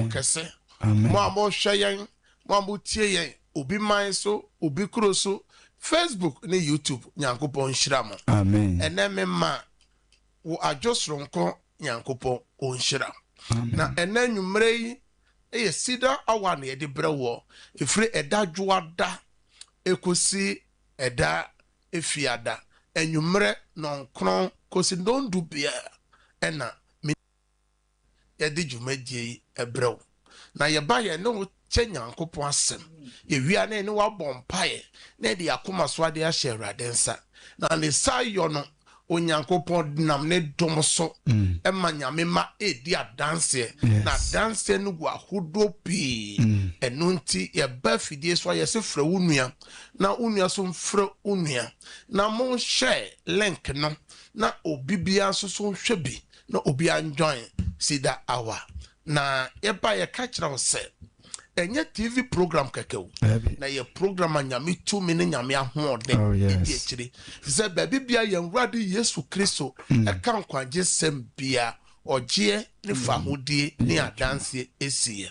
mo kɛse. Mo a mohwɛ yɛn, mo a motie yɛn, obi man so, obi kuro so, Facebook ne YouTube, Nyankopɔn nhyira mo. Ɛnɛ me ma wo adwo soronko, Nyankopɔn ɔnhyira. Na ɛnɛ anwummerɛ yi yɛ Cedar Hour na yɛde brɛ woɔ, ɛfiri ɛda dwoada ɛkɔsi ɛda Efiada anwummerɛ nɔnkron kɔsi nnɔndu biara ɛna me yɛde dwumadie yi brɛ wo. Na yɛba yɛne wo kyɛ Nyankopɔn asɛm. Yɛwie a na yɛne wo abɔ mpaeɛ na yɛde yɛn akoma so adeɛ ahyɛ Awurade nsa. Na ne saa yɔ no, Onyankopɔn nam ne dom so ma Nyame mma redi adanseɛ. Na adanseɛ no gu ahodoɔ pii. Ɛno nti yɛba afidie so a yɛse frɛ wo nua na wo nua nso mfrɛ wo nua na monhyɛ link no na obi biara nso so nhwɛ bi na obiara njoin Cedar Hour. Na yɛba yɛka kyerɛ wo sɛ ɛnyɛ TV program kɛkɛ o, na yɛ program a Nyame tumi ne Nyame ahoɔden oh, di akyire. Sɛ baabi bia yɛn Wurade Yesu Kristo mm. ɛka nkwagye sɛm bia ɔgyeɛ ne mm. fahodie ne adanseɛ ɛsiiɛ.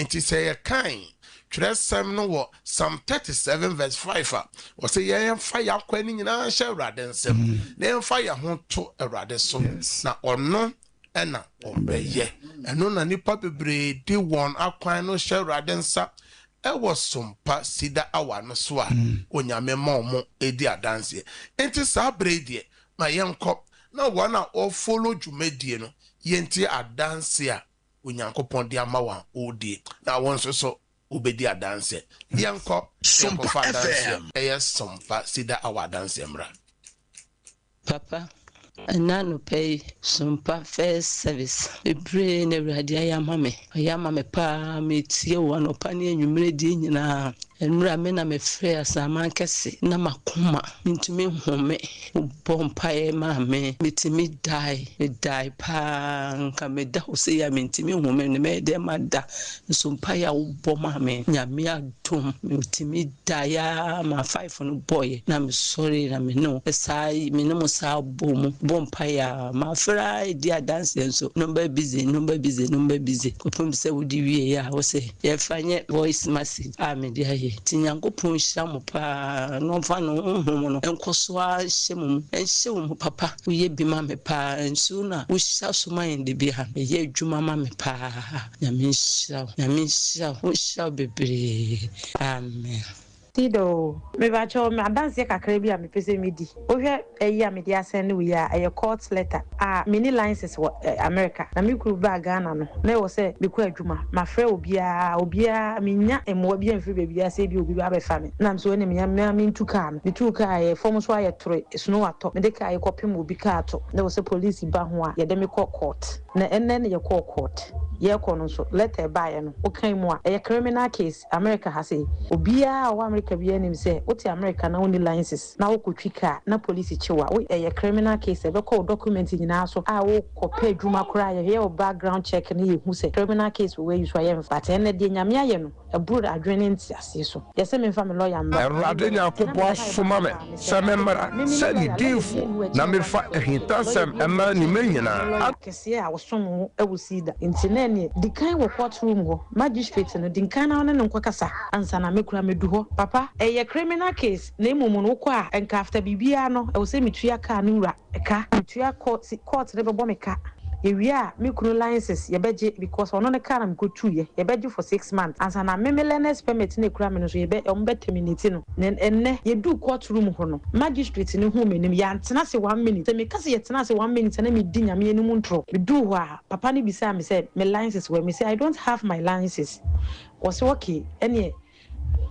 Nti sɛ yɛkan twerɛsɛm no wɔ Psalm 37 verse 5 a, ɔsɛ yɛmfa yɛn akwan no nyinaa nhyɛ Awurade nsam mm. na yɛmfa yɛn ho to Awurade so na ɔno na ɔbɛyɛ. Ɛno na nnipa bebree de wɔn akwan no hyɛ Awurade nsa wɔ sompa sida awa no so a Onyame ma wɔn di adanseɛ. Enti saa berɛ yi deɛ, ma yɛnkɔ na wɔn a wɔfollow dwumadie no yɛntie adanseɛ a Onyankopɔn de ama wɔn a wɔredie, na wo nso so wobɛdi adanseɛ. Yɛnkɔ na yɛnkɔfa adanseɛ. Ɛyɛ sompa sida awa adanseɛ mmra. Papa, ɛnnɛ anɔpa yi, Sompa First Service, bebree na Awurade ayɛ ama me. Ɔyɛ ama me paa, metie wo anɔpa ne anwummerɛ deɛ nyinaa. Nnora me na mefrɛɛ Asaman kɛse na m'akoma mentumi nhome. Wobɔ mpaeɛ maa me, metumi dae, medae paa, nka meda hɔ sei a mentumi nhome, na mɛyɛ dɛn mada. Nso mpaeɛ a wobɔ maa me, Nyame adom, metumi daeɛ ara ma no bɔeɛ na mesɔree na me ne wo saa me ne mo saa bɔ mu bɔ mpaeɛ a mafrɛ ara di adanseɛ nso number busy number busy number busy kɔpem sɛ wode wieɛ a wo sɛ yɛfa nyɛ voice message a mede ayɛ nti Nyankopɔn nhyira mo paa na ɔmfa ne honhom no nkɔ so ara nhyɛ mo mu nhyɛ wo mu papa woyɛ bi ma me paa nsuo no a wohyira so ma yɛn da biara no ɛyɛ adwuma ma me paa Nyame nhyira wo Nyame nhyira wo nhyira wo bebree amen. Tido, mepakyɛw me adanseɛ kakra bi a mepɛ sɛ medi. Wohwɛ ayi a mede asɛnde wo yi a, ɛyɛ court letter a menni license wɔ America. Na me kunu baa Ghana no, na ɛwɔ sɛ mekɔ adwuma. Mafrɛ obiara, obiara, mennya mmoa biara mfiri baabiara sɛ ebia obi bɛba abɛfa me. Ɛna mese wɔne me, me ara mentu kaa no. Metuu kaa yɛ, fam nso ayɛ tore, snow atɔ. Mede kaa yi kɔpem obi kaa to. Na ɛwɔ sɛ police ba ho a, yɛde me kɔ court. Na ɛnnɛ na yɛkɔɔ court. Yɛrekɔ no nso, letter a ɛbaeɛ no, wokan mu a, ɛyɛ criminal case. America ha sei, obiara a ɔwɔ America biara nim sɛ wote America na wonni license na wokɔtwi car na polisi kye wo a, wo ɛyɛ criminal case, ɛbɛkɔ wo document nyinaa so a wokɔpɛ adwuma koraa a yɛyɛ wo background check na yɛhu sɛ criminal case wɔ w'ayi so a yɛmfa. But ɛnnɛ deɛ Nyame ayɛ no, ɛboro adwene ne nteaseɛ so. Yɛse memfa me lawyer mmra. Awurade Nyankopɔn asoma me sɛ memmra sɛ ne diyifo na memfa ahintasɛm mma ne mma nyinaa. Kɛseɛ a ɔsom wo wɔ Cedar nti na ɛneɛ di kan wɔ court room hɔ, magistrate no di nkan na wo ne no nkɔ kasa ansa na me koraa mɛdu hɔ. Papa, ɛyɛ criminal case na mmom no wokɔ a nka after biribiara no ɛwɔ sɛ metua car no wura ka, metua court, court no bɛbɔ me ka, yɛwie a me kunu license yɛbɛgye because ɔno ne car na mekɔtuiɛ, yɛbɛgye for 6 months ansa na me me learner's permit no ɛkura me no nso yɛbɛ, wɔn bɛ terminate no. Na ɛnnɛ yɛduu court room hɔ no, magistrate no huu m'anim, yɛantena ase one minute, sɛ meka sɛ yɛtenaa ase one minute a na medi Nyame anim ntorɔ. Meduu hɔ a, papa no bisaa me sɛ me license wɔ he? Mese I don't have my license. Ɔse okay, ɛneɛ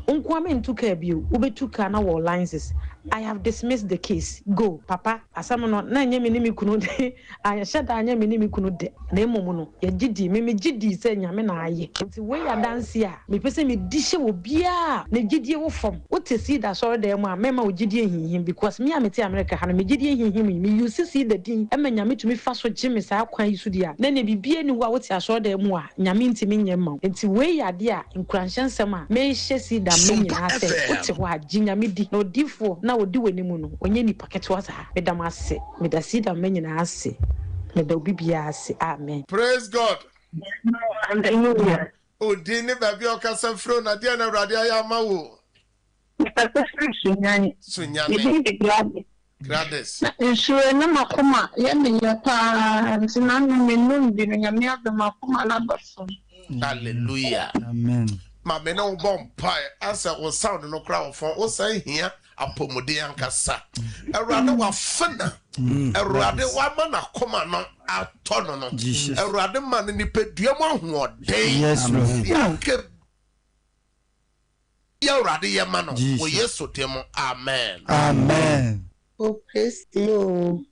wo nkoa mentu car bio, wobɛtu car na wɔwɔ license. I have dismissed the case, go. Papa, asɛm no na ɛnyɛ me ne me kunu de, anhyɛ da anyɛ me ne me kunu dɛ, na mmom no yɛgye dii, me megye dii sɛ Nyame na ayɛ. Nti wei yɛ adanseɛ a mepɛ sɛ medi hyɛ obiara a ne gyedie wɔ fam. Wote Cedar asɔredan mu a, mɛmma wo gyedie nhinhim because me a mete America ha no, me gyedie nhinhim yi, me use Cedar din ma Nyame tumi fa so gye me saa kwan yi so deɛ a, na ɛneɛ biribiara nni hɔ a wote asɔredan mu a Nyame ntumi nyɛ mma wo. Nti wei yɛ adeɛ a nkuranhyɛ nsɛm a mehyɛ Cedar mma nyinaa sɛ, wote hɔ a, gye Nyame di, na odiyifoɔ no a ɔdi w'anim no, ɔnyɛ nipa ketewa saa. Meda mo ase. Meda Cedar mma nyinaa ase. Meda obi biara ase. Amen. Praise God. Hallelujah. Odin ne baabi a ɔkasa firi o, na deɛ na Awurade ayɛ ama wo. Mekasa firi Sunyani. Sunyani. Me din de Gladys. Gladys. Na nsuo na m'akoma yɛ me ya paa nti na ano me nom bi no Nyame adom m'akoma no aba fam. Hallelujah. Amen. Ma me ne wo bɔ mpae asɛ wo sound no koraa wɔ fam wo san hia apɔmuden ankasa. Awurade wafena. Awurade wama n'akoma no atɔ no no. Awurade ma no nipadua mu ahoɔden. Yes, Lord. Yɛanka bi Awurade yɛ ma no wɔ Yesu din mu. Amen. Amen. Oh praise me oo.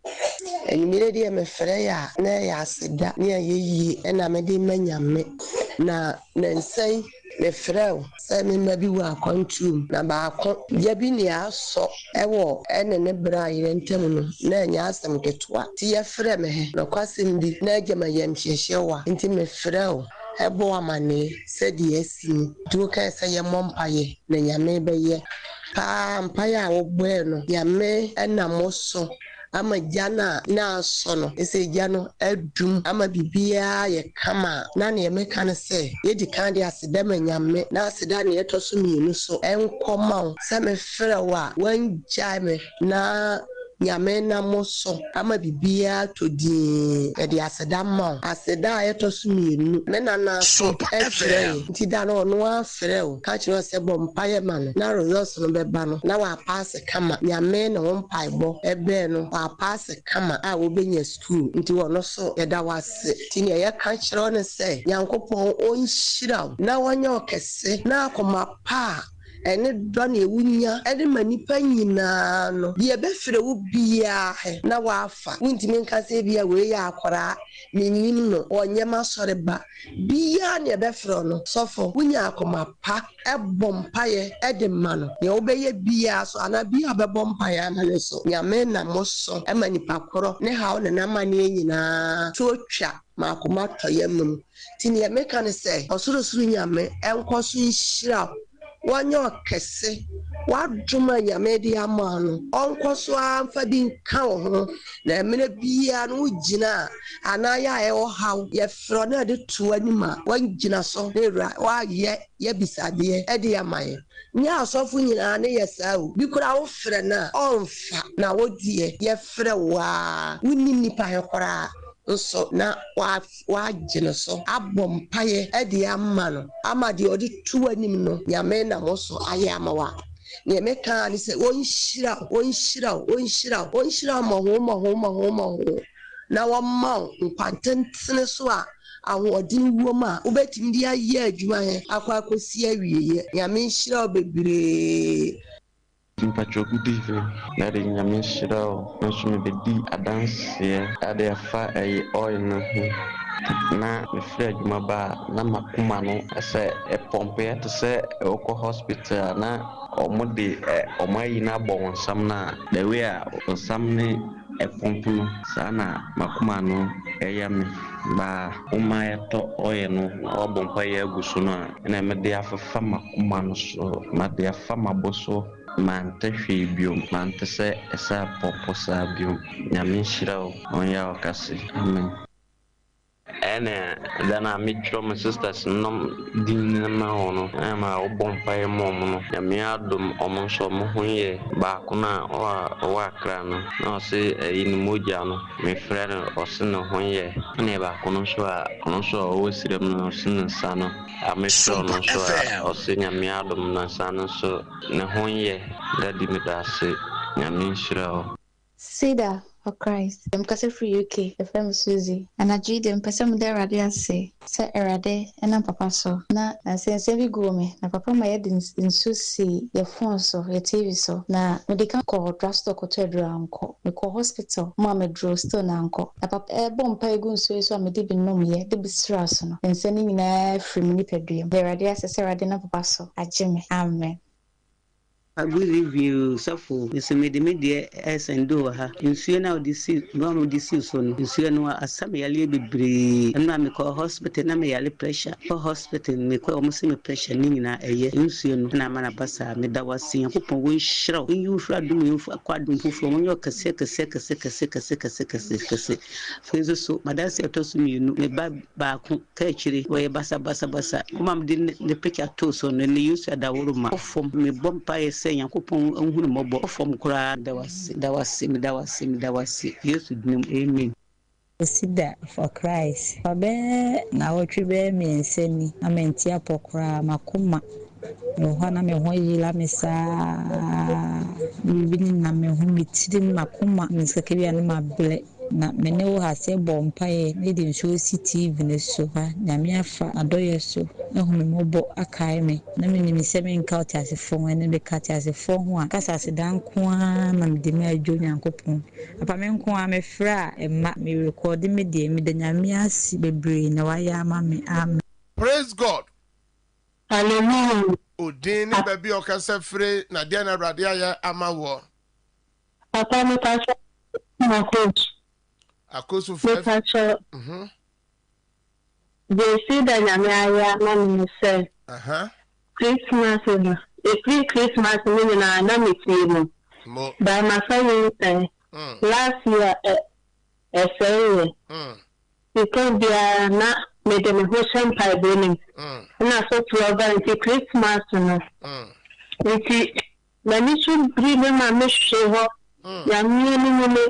Anwumerɛ deɛ mefrɛ yɛ a na ɛyɛ aseda ne ayɛyie na mede ma Nyame. Na nansa yi mefrɛ wo sɛ me mma bi wɔ akwantuo mu na baako gya bi nea asɔ wɔ ɛne ne bra yerɛ ntam no na ɛnyɛ asɛm ketewa nti yɛfrɛ me he nokwasɛm bi na agya ma yamhyehye wo a nti mefrɛ wo bɔ wo amanee sɛ deɛ asi ni nti wokae sɛ yɛmmɔ mpaeɛ na Nyame bɛyɛ paa mpaeɛ a wobɔɛ no Nyame nam wo so ama gya no a na asɔ no sɛ gya no adum ama biribiara ayɛ kama a na neɛ meka ne sɛ yɛdi kan de aseda ma Nyame na aseda neɛ ɛtɔ so mienu so nkɔ ma wo sɛ mefrɛ wo a woangyae me na Nyame nam wo so ama biribiara atɔ dinn. Yɛde aseda ma wo. Aseda a ɛtɔ so mienu, me nana so kyerɛe nti da no ɔno ara frɛɛ wo ka kyerɛɛ wo sɛ bɔ mpaeɛ ma no na results no bɛba no na wapaase kama. Nyame ne wo mpaebɔ bɛɛ no wapaase kama a wobɛnya sukuu nti ɔno so yɛda wo ase. Nti nea yɛka kyerɛ wo ne sɛ Nyankopɔn ɔnhyira wo na ɔnyɛ wo kɛse na akoma pa a Ɛne dɔ nea wunya de ma nnipa nyinaa no, deɛ ɛbɛfrɛ wo biara he na woafa. Wontumi nka sɛ ebia wei yɛ akwadaa, mennim no, ɔnyɛ m'asɔre ba. Biara nea ɛbɛfrɛ wo no, sɔfo, wonya akoma pa bɔ mpaeɛ de ma no. Nea wobɛyɛ biara so anaa biara a wobɛbɔ mpaeɛ ama no so, Nyame nam wo so ma nipa korɔ ne haw ne n'amaneɛ nyinaa to twa ma akoma tɔ yam mu. Nti neɛ meka ne sɛ, Ɔsorosoro Nyame nkɔ so nhyira wo, ɔnyɛ wo kɛse, w'adom a Nyame de ama wo no, ɔnkɔ so ara mfa bi nka wo ho, na mmerɛ biara no wo gyina a, anaa yɛ a ɛwɔ haw, yɛfrɛ wo na yɛde to w'anim a, woagyina so na Awura woayɛ yɛabisadeɛ de ama yɛn. Nyɛ asɔfo nyinaa ne yɛ saa o, bi koraa wo frɛ no a, ɔnfa, na wo deɛ yɛfrɛ wo ara, wonnim nipa he koraa nso na W'agye no so abɔ mpaeɛ de ama no ama deɛ ɔde to w'anim no Nyame nam wo so ayɛ ama wo a, neɛ meka ara ne sɛ ɔnhyira wo, ɔnhyira wo, ɔnhyira wo, ɔnhyira wo mmɔho mmɔho mmɔho mmɔho na ɔmma wo nkwantentene so a ahoɔden wom a wobɛtumi de ayɛ adwuma he akɔ akɔsi awieɛ. Nyame nhyira wo bebree. Mpakyɛw good evening daddy nyame nhyira wo me nso me bɛdi adanseɛ ade afa ɛyi oil no ho na me firi adwuma ba a na makoma no sɛ ɛpɔmpeɛ te sɛ wokɔ hospital a na ɔmo de ɔmo ayi no abɔ wo nsam no a the way a wo nsam ne ɛpɔmpo no saa na makoma no ɛyɛ me baa woma yɛtɔ oil no na wabɔ mpaeɛ agu so no a ɛna mede afefa makoma no so made afa mabo so mante hwee biom mante sɛ ɛsɛ apɔpo saa biom Nyame nhyira wo ɔnyɛ wo kɛse amen. Ɛna da no a metwerɛ me sisters nom din no ma wɔn no na ma wɔbɔ mpaeɛ ma wɔn no Nyame adom wɔn nso wɔn ho yɛ baako no a ɔwɔ Accra no na ɔse ɛyi ne mogya no mefrɛ no ɔse ne ho yɛ ɛna baako no nso a ɔno nso a ɔwɔ sirem no ɔse ne nsa no a mefrɛ ɔno nso a ɔse Nyame adom ne nsa no nso ne ho yɛ Daddy medase Nyame nhyira wo. Cedar for Christ. Mekasa firi UK, yɛfrɛ me Suzy. Anadwo yi deɛ mepɛ sɛ meda Awurade ase sɛ Awurade nam papa so na nsɛnsɛm bi guu me na papa ma yɛde nsuo sii yɛ phone so, yɛ TV so na medi kan kɔɔ drug store kɔtɔ aduro ankɔ, mekɔɔ hospital wɔmaa me aduro still na ankɔ na papa ɛrebɔ mpaeɛ gu nsuo yi so a mede bi nomyɛ de bi sraa so no nsɛm no nyinaa firii me nipadua mu. Meda Awurade ase sɛ Awurade nam papa so agye me. Amen. Good evening o sɔfo me so mede me deɛ ɛsɛnde wɔ ha nsuo no a wode si no a wode si so no nsuo no asa me yareɛ bebree ɛno a mekɔ hospital na me yare pressure kɔ hospital mekɔ wɔn se me pressure ne nyinaa ɛyɛ nsuo no na ama no aba saa meda wo ase Nyankopɔn wɔnhyira wo nyi wo mfiri adom wei mfa kɔ adom foforɔ wɔnyɛ wo kɛseɛ kɛseɛ kɛseɛ kɛseɛ kɛseɛ kɛseɛ kɛseɛ kɛseɛ afei nso so madanse ɛtɔ so mmienu me ba baako ka akyire wɔyɛ basabasabasa wɔma mede ne picture too so no ne Yesu adaworo ma kɔ fam mebɔ mpaeɛ sɛ Nyankopɔn nhu no mmɔbɔ kɔ fam koraa meda wo ase meda wo ase meda wo ase meda wo ase Yesu din mu amen. Osida for Christ. Ɔbɛyɛ nnawɔtwe bɛyɛ mmiɛnsa ni na mente apɔ koraa, m'akoma mewɔ hɔ a na me ho yera me saa, biribi nenam me ho, me tirim, m'akoma, me kakra bi a na mabrɛ. Na me ne wo ha sɛ bɔ mpaeɛ na yɛde nsuo si TV no so ha, Nyame afa n'adɔeɛ so ahu me mmɔbɔ akae me, na menim sɛ menka ɔteasefoɔ ho, ɛnnɛ meka ateasefoɔ ho a, kasa aseda nko ara na mede ma adwo Nyankopɔn. Papa me nko ara me frɛ a ɛmma me rekɔɔde me deɛ meda Nyame ase bebree nea wayɛ ama me amen. Praise God. Hallelujah. Odin ne baabi a ɔkasa fire na deɛn na Awurade ayɛ ama woɔ? Papa mepakyɛ ma coach. Akoso fɛ. Mepakyɛ. Mhm. Deɛ esi da nyame ayɛ ama me ne sɛ. Aha. Christmas no efiri Christmas no nyinaa na me tie mu. Mo. By mafa nyinsɛn. Mm. Last year ɛ ɛsɛe yɛ. Mm. Sika biara na mede me ho hyɛ mpaebɔ no mu. Mm. Ɛna foforɔ ba nti Christmas no. Mm. Nti M'ani so biri me ma me hwe hɔ Nyame anim ne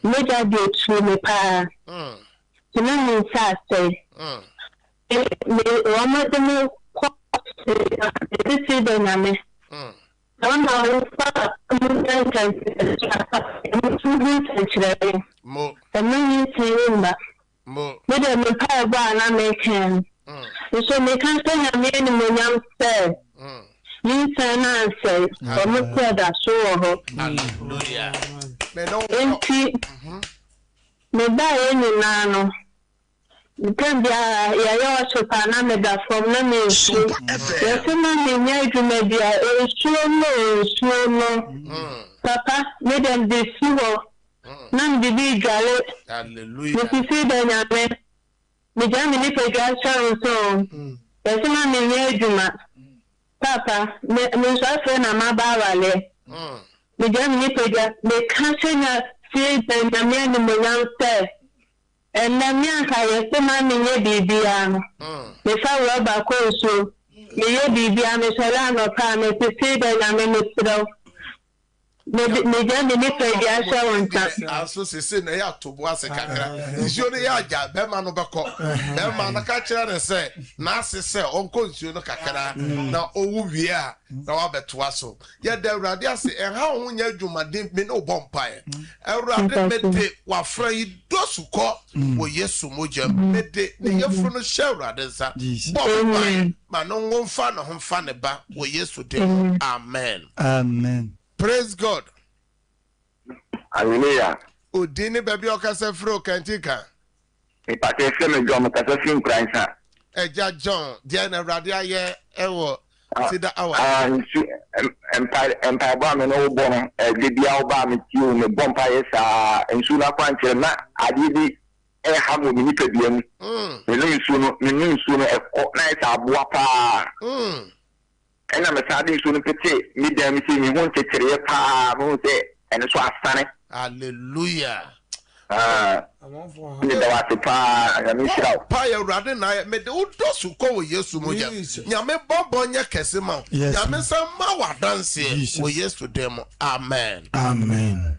M'agya deɛ tuu me paa Nti na me nsa asɛe Me me wɔn de me kɔ Me tete dɔ Nyame Wɔn na wɔn fa mu nsɛnkyerɛnne nsɛnkyerɛnne Ɛma nyinsɛn yi mma Me deɛ me mpaebɔ a na meka no nso meka hyɛ Nyame animuonyam sɛ nyinsɛn no ansɛe, ɔno nso ɔda so wɔ hɔ. Enti mebaeɛ nyinaa no, tam biara yɛyɛ worship a na meda fam na meresu. Yɛse ma menyɛ adwuma biara, nsuo no o nsuo no. Papa, me deɛ mede si hɔ. Na mede bi redware. Mesisii dɛ, Nyame, megyaa me nipadua hyɛ wo nsa o, yɛse ma menyɛ adwuma. Paapa, me me nso afei na maba awareɛ. Megyaa me nipadua, meka hyɛ nya sie da Nyame animuonyam sɛ, ɛnnɛ me anka yɛse ma menyɛ biribiara no, mefa rɔba kɔ nsuo, meyɛ biribiara, mesɔre anɔpa a, mesisii dɛ, Nyame mesrɛ wo, Mede megya me nipadua hyɛ wo nsa. Aso sese na ɛyɛ atobo ase kakra. Nsuo no yɛ agya, bɛrima no bɛkɔ. Bɛrima no ka kyerɛ no sɛ n'ase sɛ ɔnkɔ nsuo no kakra na ɔwu wie a na wabɛtoa so. Yɛda Awurade ase. Ɛnha wo ho nyɛ adwumaden, me ne wo bɔ mpaeɛ. Awurade mede w'afra yi dɔ sukɔ wɔ Yesu mogya mu. Mede ne yafunu no hyɛ Awurade nsa. Bɔ ho ban ma no nwo mfa ne ho mfa ne ba wɔ Yesu din mu. Amen. Amen. Praise God. Hallelujah. Odin ne baabi a ɔkasa firi o Kantinka. Mepatɛ efrɛ me John mekasa firi Nkoransa. Agya John deɛ na Awurade ayɛ ɛwɔ Sida hour. Ah nsu mpa mpaebɔ a me ne wo bɔ no ɛde bia wo ba a me tie o me bɔ mpaeɛ saa nsuo no akwankyerɛ na adeɛ bi ɛha me wɔ me nipadua mu me nom nsuo no me nom nsuo no ɛkɔ na ayɛ sɛ aboa paa. Ɛnna mesan de nsuo no petee me dan mu sei, me ho nkyekyereeɛ paa, mehu sɛ ɛno nso asane. Hallelujah. Ah, meda wo ase paa, Nyame nhyira wo. Paeɛ Awurade na ayɛ mede wo dɔ su kɔ wɔ Yesu mogya mu Nyame bɔbɔ nyɛ kɛse ma wo Nyame nsa mma wo adanseɛ wɔ Yesu din mu Amen. Amen.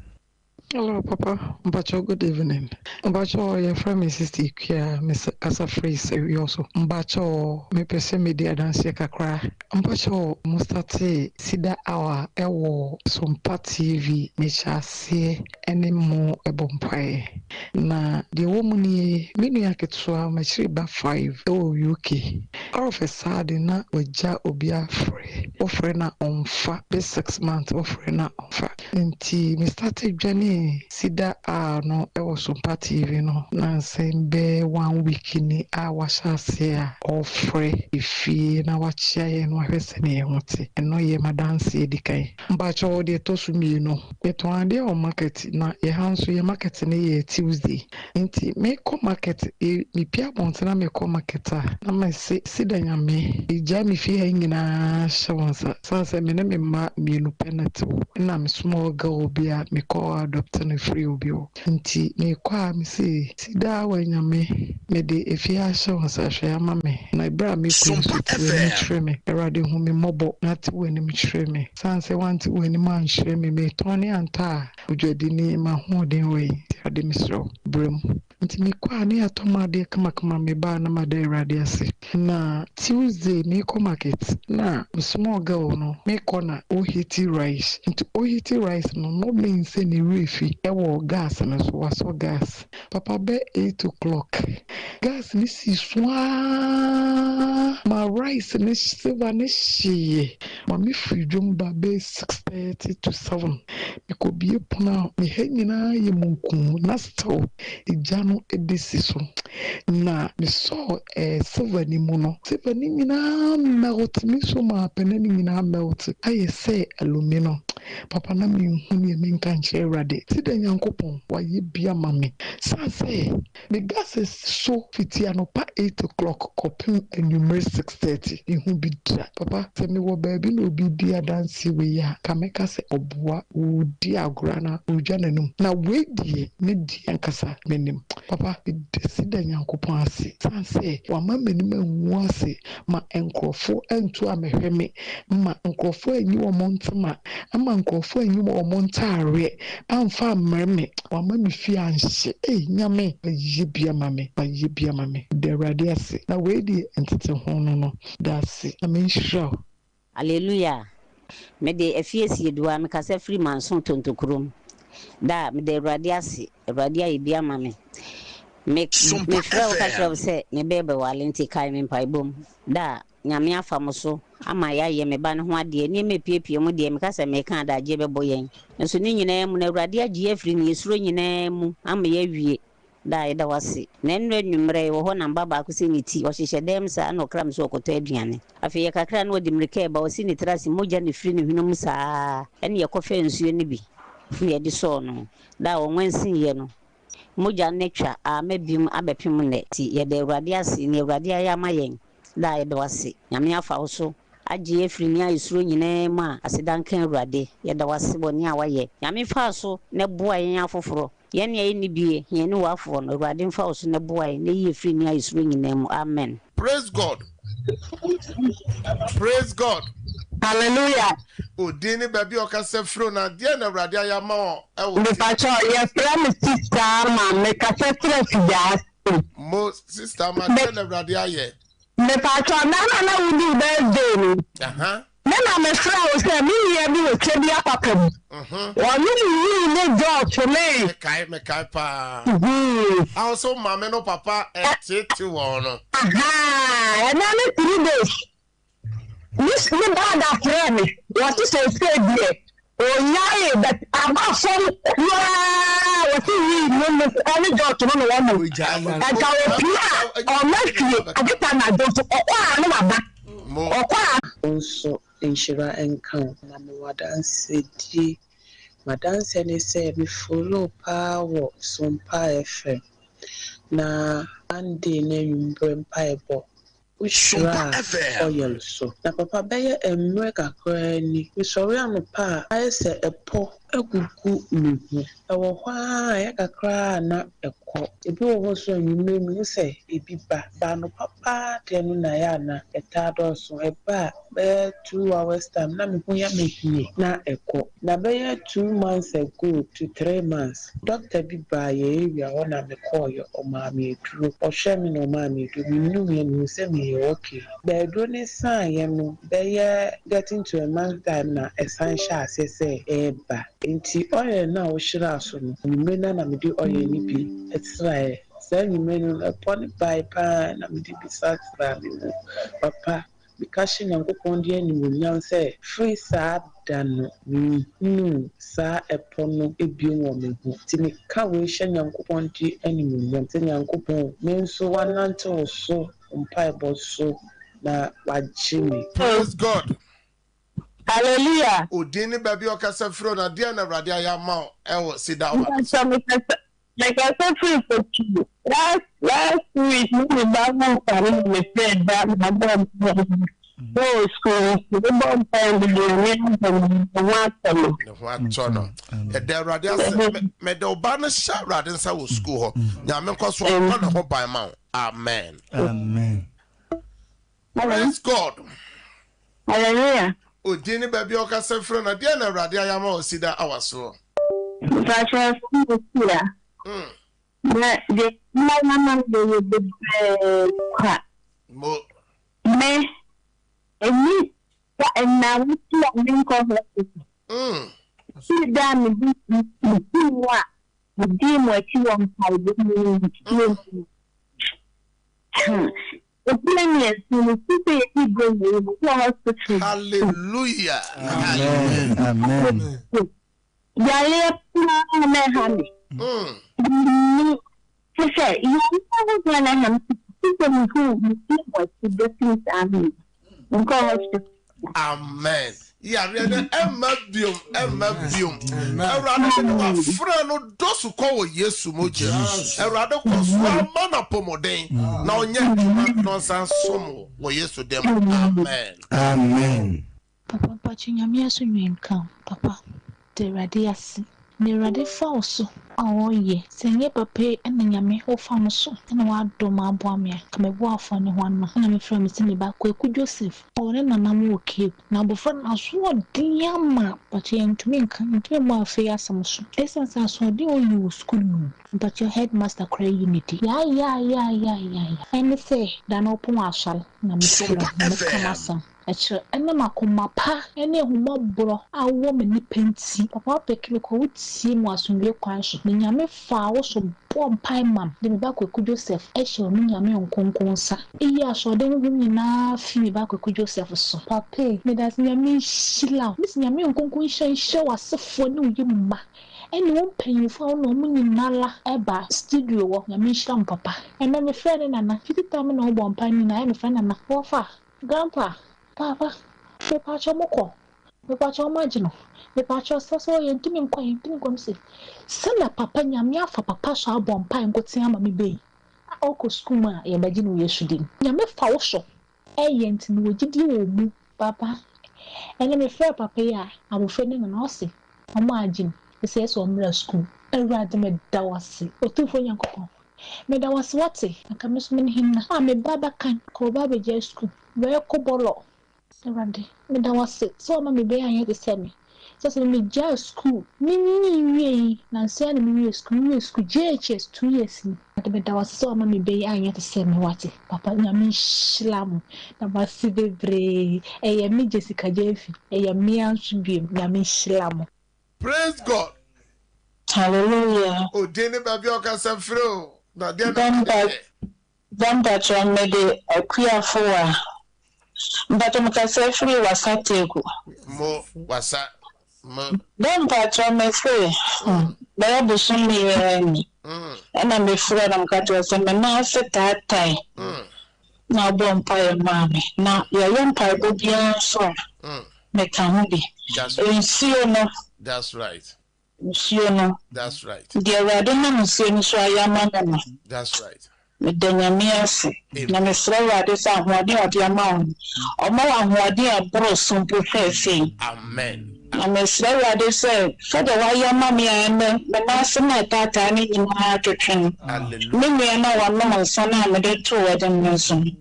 Hello papa mpakyɛw good evening mpakyɛw yɛfrɛ me sister Ikua me kasa firi sɛwiɔ so mpakyɛw mepɛ sɛ medi adanseɛ kakra mpakyɛw mo startee sida hour ɛwɔ sompa TV mehyɛ aseɛ ɛne mo ɛbɔ mpaeɛ na deɛ ɛwɔ mu nie me nua ketewa makyiri ba 5 ɛwɔ UK. All of a sudden na wagya obi afrɛ, wofrɛ no a ɔmfa, bɛ 6 months wofrɛ no a ɔmfa. Nti me starte dwanee Sida a no wɔ Sompa TV no nansa yi bɛyɛ one week ni a wahyɛ aseɛ a ɔrefrɛ efie na wakyea yɛn na wahwɛ sɛnea yɛn ho te. Ɛno yɛ m'adanseɛ edi kan. Mpakyɛw deɛ ɛtɔ so mmienu, yɛtɔn adeɛ wɔ market na yɛn ha nso yɛn market no yɛ Tuesday. Nti mekɔ market, mepue abɔnten na mekɔ market a, na mese Sida Nyame, megyae me fie ha nyinaa hyɛ wo nsa. Sane sɛ me ne me mma mmienu pɛ na ɛte hɔ, ɛna me small girl bi a mekɔ adopt no firi obi hɔ. Nti mekɔ a mese Sida wa Nyame, mede efie ha hyɛ wo nsa, hwɛ ama me. Na ɛberɛ a mekɔ yi nso te w'anim kyerɛ me. Awurade hu me mmɔbɔ na te w'anim kyerɛ me. Sane sɛ woante w'anim ankyerɛ me, metɔn ne antɔ a, odwadini, m'ahoɔden wɔ yi. Nti Awurade mesrɛ wo, brɛ mu. Nti mekɔ a ne yɛatɔ m'adeɛ kamakama, meba a na mada Awurade ase. Na Tuesday mekɔ market na me small girl no mekɔ na ɔheati rice. Nti ɔheati rice no no mean sɛ ne werɛ fi wɔ gas no so, wasɔ gas. Papa bɛ 8 o'clock gas no sii so ara ma rice no silver no hyeeɛ ma mefiri dwom ba bɛyɛ 6:30 to 7. Mekɔbie pono a me ha nyinaa yɛ munkuu na still egya no bɛsi so. Na mesɔɔ silver no mu no, silver no nyinaa melt, me nsuo maa pɛ na ne nyinaa melt ayɛ sɛ alumi no. Papa na menhu nea menka nkyerɛ Awurade. Sida Nyankopɔn wayɛ bi ama me. Sane sɛ me gas so fiti anɔpa 8 o'clock kɔpem anwummere 6:30. Mehu bi da. Papa, sɛ mewɔ baabi na obi di adanseɛ wei a, ka mɛka sɛ ɔboa, ɔredi agorɔ anaa ɔredwa n'anum. Na wei deɛ, me deɛ ankasa m'anim. Papa, meda Sida Nyankopɔn ase. Sane sɛ wama m'anim angu ase ma nkurɔfoɔ antu ammɛhwɛ me, ma nkurɔfoɔ anyi wɔn ntoma, ama nkurɔfoɔ anyi wɔn ntaareɛ amfa ammrɛ me. Wama me fie anhye. Ei, Nyame, wayɛ bi ama me. Wayɛ bi ama me. Meda Awurade ase. Na wei deɛ ntete ho no, da ase. Na menhyira wo. Hallelujah. Mede afie sie dua, mekasa firi Manso Tontokurom. Da, meda Awurade ase. Awurade ayɛ bi ama me. Me mefrɛ wo ka kyerɛ wo sɛ mebɛɛ bɛwale nti kae me mpaebɔ mu. Da, Nyame afa mo so ama yɛayɛ me ba no ho adeɛ. Nneɛma epiepie mu deɛ meka sɛ meka adagyeɛ bɛbɔ yɛn. Nso ne nyinaa mu no Awurade agye yɛn afiri ne yɛsuro nyinaa mu ama yɛawie. Da, yɛda wo ase. Na nnora anwummerɛ yɛwɔ hɔ na mba baako sɛ ne ti, ɔhyehyɛ dɛm saa na ɔkra me sɛ ɔkɔtɔ aduane. Afei yɛ kakra na ɔde mmirika reba, ɔsi ne tiri ase, mogya na ɛfiri ne hwene mu saa ɛne yɛkɔfɛɛ nsuo no bi na yɛde sɔɔ no. Da a ɔnwansiiɛ no, mogya no atwa ama biom abɛpem nnɛ. Nti yɛda Awurade ase, nea Awurade ayɛ ama yɛn. Da, yɛda wo ase. Nyame afa wo so agye yɛn afiri nea yɛsuro nyinaa mu a, aseda nka Awurade. Yɛda wo ase wɔ nea wayɛ. Nyame faa so na boa yɛn afoforɔ. Yɛn nea yɛnni bie, yɛn ne w'afoɔ no, Awurade mfa wo so na boa yɛn na yi yɛn firi nea yɛsuro nyinaa mu. Amen. Praise God. Praise God. Hallelujah. Odin ne baabi a ɔkasa firi o, na deɛ na Awurade ayɛ ama wo ɛwɔ ti. Mepakyɛw, yɛfrɛ me Sister Ama, mekasa firi Afigyase. Mo Sister Ama, deɛ na Awurade ayɛ? Mepakyɛw, da no a na wodii birthday no, me na mefrɛɛ wo sɛ me nua bi wɔ Kyɛbi apapa mu. Ɔno ne yii ne George ne. Mekae, mekae paa. Awo so maame no papa ɛtete wɔn no. Ahaa, ɛnɛ ne 3 days. Me brada frɛ me, wɔse seesei deɛ ɔnyaee but aba fam koraa, wɔse wii no no ɛne George no na wɔnom. Ɛnka ɔpie a ɔma fie agye anadwo nso ɔkɔ a ne waba. Ɔkɔ a. Wo nso nhyira nka wo. Na mewɔ adansedie. M'adanseɛ ne sɛ me follow paa wɔ Sompa FM. Na Monday no anwummerɛ mpaebɔ, wohyiraa oil so. Na papa bɛyɛ mmerɛ kakraa ni, mesɔre anɔpa a ayɛ sɛ ɛpɔ agugu me ho. Ɛwɔ hɔ ara a ɛyɛ kakra a na ɛkɔ. Ebi wɔ hɔ nso anwummerɛ mehu sɛ ebi ba. Ba anɔpa paa deɛ no na ɛyɛ a na ɛtaa dɔɔso. Ɛba a bɛyɛ 2 hours time na me ho yɛ me hye na ɛkɔ. Na bɛyɛ 2 months ago to 3 months, doctor bi baa yɛn area hɔ na mekɔɔeɛ, ɔmaa me aduro. Ɔhwɛɛ me na ɔmaa me aduro. Menumiɛ mehu sɛ meyɛ okay. Ba aduro no saeɛ no, bɛyɛ getting to a month time na ɛsan hyɛɛ aseɛ sɛ ɛreba. Nti oil no a wohyiraa so no, anwummerɛ no ara na mede oil no bi sraeɛ. Saa anwummerɛ no, ɛpɔ no bae paa na mede bisa sraa me ho. Papa, meka hyɛ Nyankopɔn din animuonyam sɛ, firi saa da no, menhunuu saa ɛpɔ no bio wɔ me ho. Nti meka wei hyɛ Nyankopɔn din animuonyam sɛ, Nyankopɔn, me nso woanante wo so, wo mpaebɔ so, na woagye me. Praise God. Hallelujah. Wo din ne baabi a ɔkasa firi o na deɛn na Awurade ayɛ ama wo ɛwɔ Cedar Ward? Mpakyɛ mekasa mekasa firi Kochi. Last last week me ne ba ho mpare na me frɛ ba na bɔ mpae wɔ school nti me bɔ mpae de deɛ me abɔ no ne ho atɔ no. Ne ho atɔ no. Yɛda Awurade ase. Mede wo ba no hyɛ Awurade nsa wɔ school hɔ. Nyame nkɔ so ɔmmɔ ne ho ban ma wo. Amen. Amen. Praise God. Hallelujah. Odin ne baabi a ɔkasa firi na deɛ na Awurade ayɛ ama ɔsi da awa soɔ. Mpakyɛ fún mi si a. Na deɛ mma ama no deɛ yɛ bebree kwa. Mo. Me emi da nnawɔtwe a menkɔ hospital. Firi da a medi me ti mu a medii mo akyi wɔ mpaebɔ mu ne nsuo mu. Mfeɛ mmiɛnsa ni fi sɛ yɛdii Buronya yi mekɔɔ hospital. Hallelujah. Amen. Amen. Yareɛ paa na ɛha me. Menni kyɛ sɛ yareɛ ahodoɔ na ɛha me fi sɛ mehuu mefii mo akyi bɛfiri saa mmerɛ yi menkɔɔ hospital. Amen. Yareɛ no ɛmma biom, ɛmma biom. Awurade de ne wafrɛ no dɔ so kɔ wɔ Yesu mogya mu. Awurade kɔ so ama no apɔmuden na ɔnyɛ adwuma na ɔnsan som wo wɔ Yesu din mu. Amen. Amen. Papa mpakyɛ Nyame asomdwie nka wo papa da awurade ase nea awurade fa wo so a ɔyɛ sɛ ɛnyɛ papa yi na Nyame wo fa no so na wadom aboa me a nka me boafoɔ ne hwan ma na me frɛ me sɛ me ba Kwaku Joseph ɔwɔ ne nana mo wɔ Cape na abɔfra no asoɔden ama mpakyɛ yɛntumi nka yɛntumi mmɔ afei asɛm so ɛsiane sɛ asoɔden a ɔyɛ wɔ sukuu no mu mpakyɛ headmaster koraa yi ne di yaayaayaayaaya ɛne sɛ da no ɔpɔn asɔre na me frɛ na meka m'asɛm. Ɛkyerɛ, ɛnam akoma pa ne ahummɔborɔ a wowɔ ma nnipa nti, Papa Apeke mekɔ wo tie mu asomdwoeɛ kwan so, na Nyame faa wo so bɔɔ mpae mam de me ba Kwaku Joseph hyɛ ɔno Nyame nkonko nsa. Eyi asoɔden honhom nyinaa fi me ba Kwaku Joseph so. Papa ei, medase Nyame nhyira wo. Mese Nyame nkonko nhyira nhyira w'asefoɔ ne wo yam mma ɛne wo mpanyinfoɔ a wo ne wɔn nyinara ba studio hɔ. Nyame nhyira mo papa. Ɛnɛ mefrɛɛ ne nana, fiti time na ɔbɔ mpae no nyinaa ɛyɛ mefrɛ nana, wɔfa. Grandpa, Paapa, mepakyɛw mo kɔ, mepakyɛw mo agye no, mepakyɛw sɛ sɛ yɛntumi nkɔ yɛntumi nkɔ mese sɛnea papa Nyame afa papa so abɔ mpae nkotsee ama me bɛ yi a ɔkɔ sukuu mu a yɛbɛgye no wɔ Yesu din Nyame fa wo so ɛyɛ nti mewɔ gyidie wɔ wo mu papa ɛnɛ mefrɛɛ papa yi a abofra no nana ɔse ɔmo agye no ɛsɛ sɛ ɔmmra sukuu Awurade meda wo ase Otumfoɔ Nyankopɔn Meda wo ase wate, anka me nso mene hena a me ba bɛkan kɔ ɔba abɛgyae sukuu, bɛko bɔlɔ. Awurade, meda wo ase sɛ woama me ba yi anyɛ te sɛ me. Sɛ sɛ megyae sukuu, menyinii wiei yi, nansa yi ara na mewiee sukuu, mewiee sukuu JHS 2 years ni. Awurade, meda wo ase sɛ woama me ba yi anyɛ te sɛ me wate. Papa, Nyame nhyira mo. Da mo ase bebree. Ɛyɛ me Jessica Gyamfi, ɛyɛ me ara nso biom. Nyame nhyira mo. Praise God. Hallelujah. Odin ne baabi a ɔkasa firi o. Na deɛ na ɔde yɛ. Dampakyɛ mede akuafo a. Mpakyɛ mekasa firi wasa tegu. Mo wasa mo. Dampakyɛ mese bɛyɛ bosom yɛ ni. Ɛna mefrɛ na meka kyerɛ sɛ me nan ase taatae. Na ɔbɔ mpaeɛ maa me. Na yɛyɛ mpaebɔ biara nso a meka ho bi. Nsuo no. That's right. Nsuo no. That's right. Deɛ Awurade nam nsuo no so ayɛ ama me no. That's right. Meda Nyame ase. Na mesrɛ Awurade sɛ ahoɔden a ɔde ama wo no, ɔmma wo ahoɔden a ɛboro so mpo seesei. Amen. Na mesrɛ Awurade sɛ, sɛdeɛ wayɛ ama me a ɛnnɛ me nan ase na ɛtaataa no nyinaa atwetwe no, me nua no a wanom nsa no a mede too ɛden no nso no,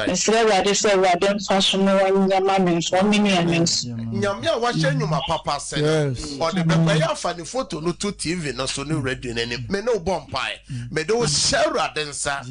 mesrɛ Awurade sɛ Awurade mfa so na ɔnyɛ ma me nso, ɔme nua no nso. Nyame a wahyɛ nnwuma papa ase no, ɔde bɛkɔ. Ɛyɛ a fa ne photo no to TV no so ne radio no anim. Me ne wo bɔ mpae. Mede wo hyɛ Awurade nsa.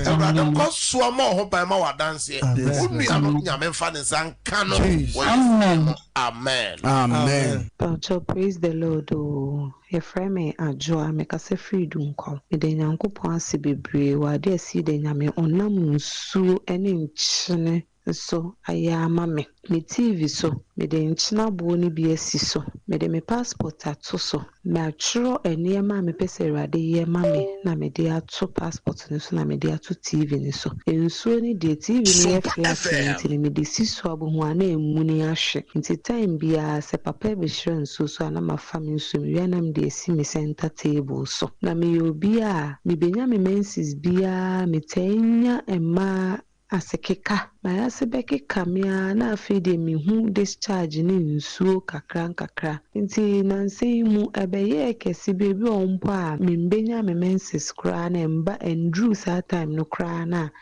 Awurade nkɔ so mmɔ wo ho ban ma wo adanseɛ. Wo nua no, Nyame mfa ne nsa nka no wɔ Yesu din mu. Amen. Amen. Pakyɛw praise the Lord oo yɛfrɛ me Adwoa mekasa firi Dunkwa meda Nyankopɔn ase bebree wɔ ade a ɛsii dɛ Nyame ɔnam nsuo ne nkyene so ayɛ ama me. Me TV so, mede nkyene aboɔ no bi asi so. Mede me passport ato so. Matwerɛ nneɛma a mepɛ sɛ Awurade yɛ ma me na mede ato passport no so na mede ato TV no so. Nsuo no deɛ, TV no yɛ flat no nti no, mede si so a wobɛhu a na amuni ahwe. Nti time biara sɛ papa rebɛhyira nsuo so a na mafa me nsuo, mewie a na mede asi me center table so. Na meyɛ obi a mebɛnya me menses biara metaa nya mmaa Asekeka, M'ayase bɛkeka me ara na afei deɛ mehu discharge ne nsuo kakra nkakra. Nti nansa yi mu ɛbɛyɛɛ kɛse bi, ebi wɔ hɔ mpo a membɛnya me menses koraa na ɛmba ɛnduru saa time no koraa no a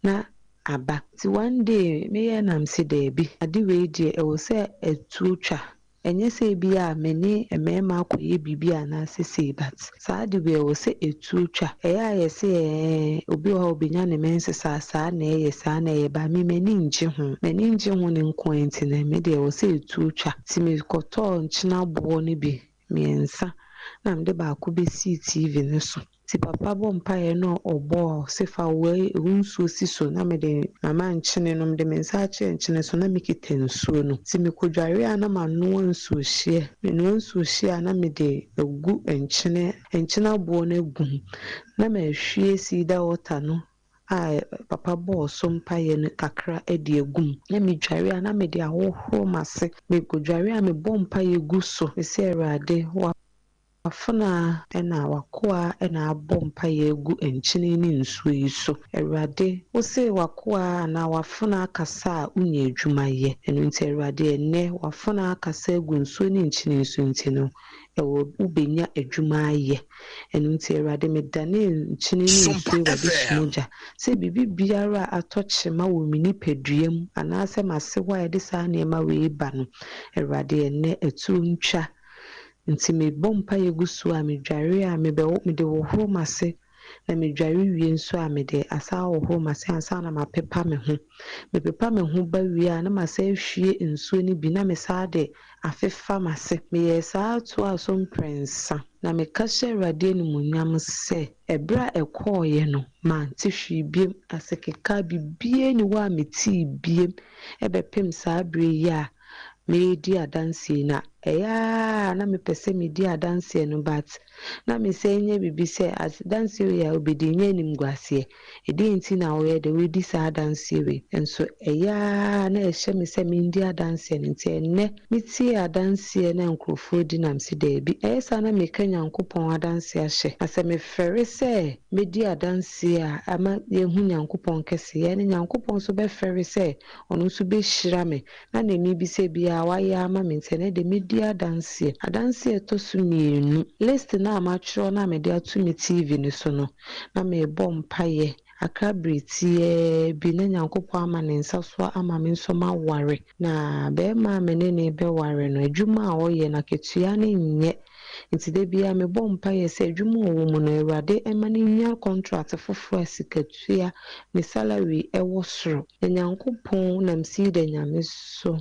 na aba. Nti one day meyɛɛ na mese daabi, ade wei deɛ ɛwɔ sɛ ɛtuo twa. Ɛnyɛ sɛ ebia me ne mmarima akɔyɛ biribi anaasɛ sei but saa ade wei ɛwɔ sɛ ɛtuo twa. Ɛyɛ a yɛse ɛɛ obi wɔ hɔ a ɔbɛnya ne menses a saa na ɛyɛ saa na ɛyɛ but me m'ani ngye ho. M'ani ngye ho no nko ara nti no me deɛ ɛwɔ sɛ ɛtuo twa. Nti mekɔtɔɔ nkyene aboɔ no bi mmiɛnsa na mede baako bɛsii TV no so. Nti papa bɔ mpaeɛ na ɔbɔ ɔse fa wo nsuo si so na mede mama nkyene no mede me nsa akyerɛ nkyene so na mekita nsuo no nti mekɔdware a na manoa nsuohyeɛ menoa nsuohyeɛ a na mede agu nkyene nkyene aboɔ no agu mu na mahwie cedar water no a papa bɔɔ so mpaeɛ no kakra de agu mu na medware a na mede ahohoro m'ase mekɔdware a mebɔ mpaeɛ gu so mese Awurade wa W'afenaa na w'akoa na abɔ mpaeɛ agu nkyene ne nsuo yi so. Awurade, wose w'akoa anaa w'afenaa kasa a wonya adwuma yɛ. Ɛno nti Awurade, ɛnnɛ w'afenaa akasa agu nsuo ne nkyene yi so nti no, ɛwɔ wobɛnya adwuma ayɛ. Ɛno nti Awurade, medane nkyene ne nsuo yi w'adehye mogya, sɛ biribi biara a atɔ kyema wɔ me nipadua mu anaasɛ m'ase hɔ a ɛde saa nneɛma wei ba no, Awurade, ɛnnɛ atuo ntwa. Nti mebɔ mpaeɛ gu so a, medware a, mebɛ mede hohoro m'ase, na medware wie nso a, mede asan ahohoro m'ase ansa na mapepa me ho. Mepepa me ho ba wie a, na masan ahwie nsuo no bi na mesan de afefa m'ase. Meyɛɛ saa toaa so mprɛnsa, na meka hyɛɛ Awurade animuonyam sɛ, ɛberɛ a ɛkɔeɛ no, mante hwee biom, asekeka, biribiara nni hɔ a metee biom bɛpem saa berɛ yi a meredi adanseɛ yi na ɛyɛ ara na mepɛ sɛ medi adanseɛ no but na mesan nya biribi sɛ adanseɛ wei a wobɛdi nyɛ animguaseɛ ɛdeɛn nti na woyɛ dɛ woredi saa adanseɛ wei nso ɛyɛ ara na ɛhyɛ me sɛ mendi adanseɛ no nti ɛnnɛ metiee adanseɛ no a nkurɔfoɔ di na mese daabi ɛyɛ saa na meka Nyankopɔn adanseɛ ahyɛ na sɛ mefɛre sɛ mɛdi adanseɛ a ama yɛahu Nyankopɔn kɛseyɛ ne Nyankopɔn nso bɛfɛre sɛ ɔno nso bɛhyira me na nea mebisa biara wayɛ ama me nti ɛnnɛ deɛ mɛdi adanseɛ. Adanseɛ a ɛtɔ so mmienu, list no a matwerɛ no a mede ato me TV no so no, na merebɔ mpaeɛ akra berɛ tiaa bi na Nyankopɔn ama ne nsa so ama me nso maware. Na barima a me ne no rebɛware no, adwuma a ɔyɛ no akatua no nyɛ Nti da biara mebɔ mpaeɛ sɛ adwuma a ɔwɔ mu no Awurade mma no nnya contract foforɔ a sikatua, ne salary, wɔ soro. Na Nyankopɔn nam Cedar Nyame so,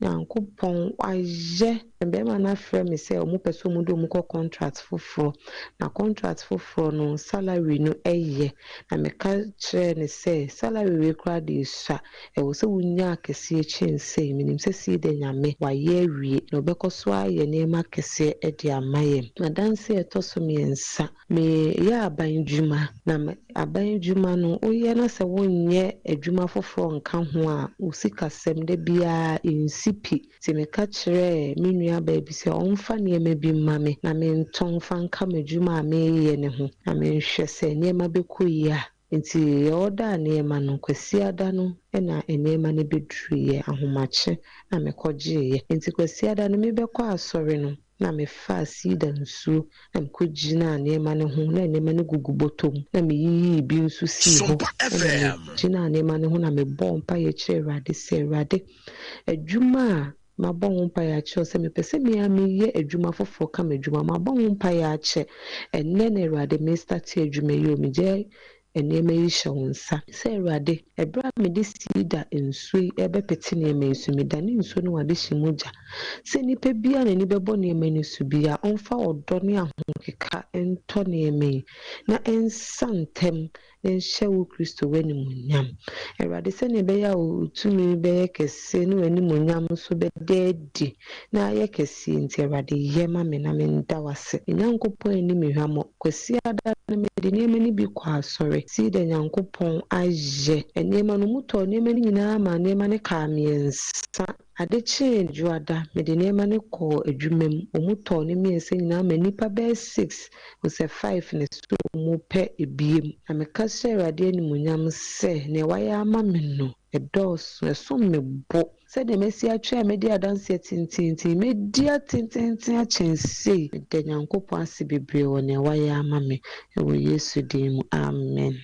Nyankopɔn wayɛ. Barima no afrɛ me sɛ ɔmo pɛ sɛ ɔmo de ɔmo kɔ contract foforɔ, na contract foforɔ no salary no yɛ. Na meka kyerɛɛ no sɛ salary wei koraa deɛ esua, Ɛwɔ sɛ wunya akɛseɛ kyɛn sei. Menim sɛ Cedar Nyame wayɛ awie, na ɔbɛkɔ so ayɛ nneɛma akɛseɛ de ama yɛn. Adanseɛ a ɛtɔ so mmiɛnsa, meyɛ aban adwuma, na aban adwuma no, woyɛ na sɛ wonyɛ adwuma foforɔ nka ho a, wo sikasɛm da biara ɛnsi pi. Nti meka kyerɛɛ me nuabaa bi sɛ ɔmfa nneɛma bi mma me na mentɔn mfa nka m'adwuma a mereyɛ no ho, na menhwɛ sɛ nneɛma bɛkɔ yie a. Ntsi yɛɔdaa nneɛma no, Kwasiada no na nneɛma no bɛduruiɛ, ahomakye na mekɔgyeeɛ. Ntsi Kwasiada no mebɛkɔ asɔre no na mefaa siida nsuo na mekɔgyinaa nneɛma no ho, na nneɛma no gugu bɔtɔ mu na meyiyii bi nso sii hɔ na megyinaa nneɛma no ho na mebɔɔ mpaeɛ kyerɛɛ Awurade sɛ, Awurade, adwuma a mabɔ ho mpaeɛ akyerɛ wo sɛ mepɛ sɛ me ara meyɛ adwuma foforɔ ka m'adwuma, mabɔ ho mpaeɛ akyɛ, ɛnnɛ na Awurade mestate adwuma yi o, megyae. nneɛma yi hyɛ wo nsa sɛ, Awurade, ɛberɛ a mede sida nsuo yi rebɛpete nneɛma yi so, medane nsuo no w'adehye mogya, sɛ nnipa biara a n'ani bɛbɔ nneɛma no so biara, ɔmfa ɔdɔ ne ahokeka ntɔ nneɛma yi, na ɛnsa ntɛm nhyɛ wo Kristo w'animuonyam. Awurade, sɛnea ɛbɛyɛ a wo tumi bɛyɛ kɛse ne w'animuonyam nso bɛda adi na ayɛ kɛseɛ nti, Awurade, yɛ ma me na menda wo ase. Me Nyankopɔn anni me hwammɔ. Kwasiada no mede nneɛma no bi kɔɔ asɔre. See dɛ Nyankopɔn ayɛ nneɛma no. Wɔtɔɔ nneɛma no nyinaa maa nneɛma no kaa mmiɛnsa. Ade kyee Dwoada, mede nneɛma no kɔɔ adwuma mu. Wɔtɔɔ ne mmiɛnsa nyinaa maa nnipa bɛyɛ six sɛ five na ɛsɛ wɔpɛ ebiem. Na meka hyɛɛ Awurade animuonyam sɛ nea wayɛ ama me no, ɛdɔɔso, ɛsom me bo. Sɛdeɛ masi atwɛn a madi adanseɛ tenteenten, mɛdi atententen akyɛn sei. Meda Nyankopɔn ase bebree wɔ nea wayɛ ama me, wɔ Yesu din mu, amen.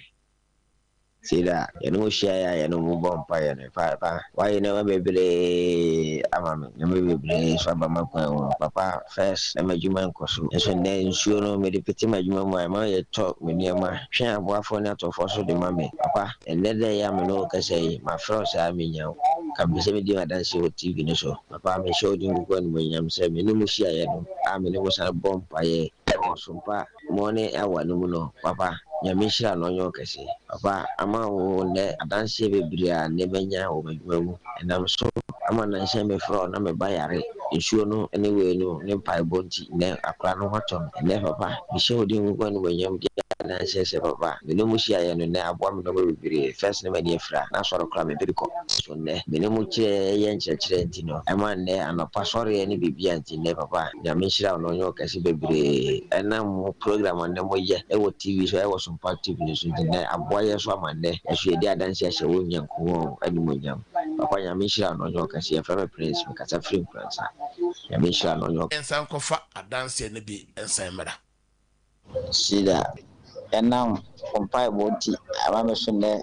Sei da, yɛne wo hyiaeɛ a yɛne wo bɔ mpaeɛ no, Papa, woayɛ nneɛma bebree ama me, nneɛma bebree nso aba m'akwan mu. Papa, first na m'adwuma nkɔ so, nso nnɛ nsuo no mede pete m'adwuma mu a, ɛma yɛtɔ me nneɛma, twe aboafoɔ ne atɔfoɔ so de ma me. Papa, ɛnnɛ da yi a me ne wo rekasa yi, mafrɛ wo saa mennya wo. Nka mepɛ sɛ medi m'adanseɛ wɔ TV no so. Papa, mehyɛ wo din kuku animuonyam sɛ me ne mo hyiaeɛ no a me ne mo sane bɔ mpaeɛ wɔ Sompa Morning hour no mu no papa Nyame nhyira no ɔnyɛ wo kɛse papa ama wo nnɛ adanseɛ bebree a nnɛ manya wɔ m'adwuma mu ɛnam so ama nanhyɛn me frɛ wo na me ba yare nsuo no ne wei no ne mpaebɔ nti nnɛ akora no ho atɔ no nnɛ papa mehyɛ wo din nko animuonyam di adanseɛ sɛ papa me ne mo hyiaeɛ no nnɛ aboa me nnoɔma bebree first na m'ani afira na asɔre koraa mempɛ bi kɔ so nnɛ me ne mo kyerɛ yɛ nkyerɛkyerɛ nti no ɛma nnɛ anɔpa sɔreɛ ne biribiara nti nnɛ papa Nyame nhyira wo na ɔnyɛ wo kɛse bebree ɛnam mo program a nnɛ mo yɛ wɔ TV so ɛwɔ Sompa TV no so nti nnɛ aboa yɛn so ama nnɛ yɛso yɛdi adanse ahyɛ wo Nyankopɔn animuonyam papa Nyame nhyira wo na ɔnyɛ wo kɛse yɛfrɛ me Prince me kasa firi Nkoransa Nyame nhyira wo na ɔnyɛ wo Nsan nkɔfa adanseɛ no bi nsan mmra. Sheila, ɛnam wo mpaebɔ nti ama me so nnɛ,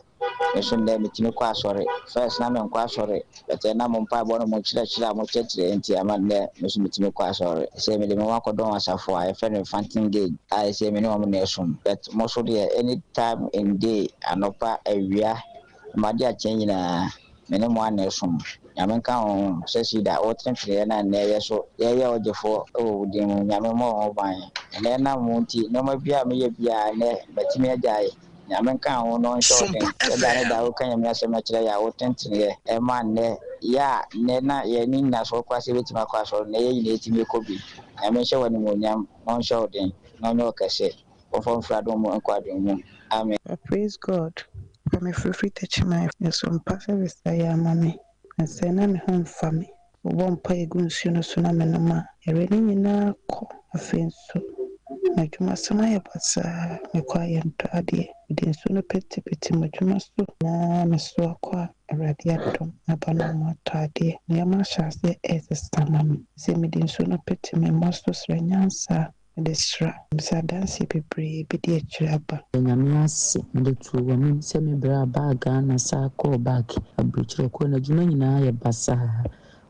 me so nnɛ metumi kɔ asɔre. First na menkɔ asɔre, but ɛnam mo mpaebɔ ne mo nkyerɛkyerɛ a mokyerɛkyerɛ nti ama nnɛ me so metumi kɔ asɔre. Sɛ mede me ho akɔdɔm asafo a yɛfrɛ no Fountain Gate a ɛsɛ me ne wɔn na ɛsom. But mo so deɛ any time in day, anɔpa, awia, ma ade akyɛ nyinaa me ne mo ana ɛsom. Nyame nka wo ho sɛ Sida wo trenetreyɛ na nnɛ yɛ so yɛyɛ ɔgyefoɔ wɔ wo din mu. Nyame mmɔ wo ho ban. Ɛnɛ ɛnam wo nti nnoɔma biaa meyɛ biaa nnɛ matumi agyae. Nyame nka wo ho na ɔnhyɛ wo den sɛ daa ne daa woka Nyame asɛm kyerɛ yɛ a wo trentreyɛ ɛma nnɛ yɛ a nnɛ na yɛn ani nna soɔ koraa sɛ yɛbɛtumi akɔ asɔre nnɛ yɛn nyinaa yɛtumi kɔ bi. Nyame nhyɛ wo animuonyam na ɔnhyɛ wo den na ɔnyɛ wo kɛse. Wɔmfa wo mfiri adom mu nkɔ adom mu. Amen. Praise God pa me frifri takyiman nso mpa service ayɛ ama me na sɛ na me ho nfa me wo bɔ mpaeɛ gu nsuo no so na me nom a yareɛ no nyinaa kɔ afei nso madwuma sɛm ayɛ basaa me kɔ a yɛ ntɔ adeɛ mede nsuo no pete pete madwuma so na me soa kɔ a awurade adom aba no mo atɔ adeɛ nneɛma ahyɛ aseɛ ɛresesa ma me sɛ mede nsuo no pete me mmɔ so srɛ nyansa Mede sra sɛ adanseɛ bebree bɛdi akyire aba. Da Nyame ase mede too w'anim sɛ me bra baa Ghana saa kɔɔ back abrokyire ɔkɔɔ n'adwuma nyinaa yɛ basaa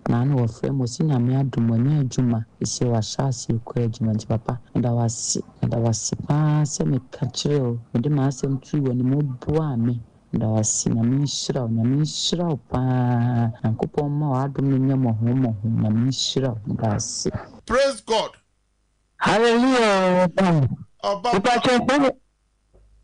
naa na wɔfrɛ me ɔse Nyame adom wanya adwuma sesie wahyɛ aseɛ kɔ adwuma nti papa meda w'ase meda w'ase paa sɛ meka kyerɛɛ wo mede m'asɛm too w'anim wo boaa me meda w'ase Nyame nhyira wo Nyame nhyira wo paa Nyankopɔn mma w'adom no nyɛ mmɔho mmɔho Nyame nhyira wo meda ase. Praise God Hallelujah oo Ɔba pa. Mepakyɛ frɛ me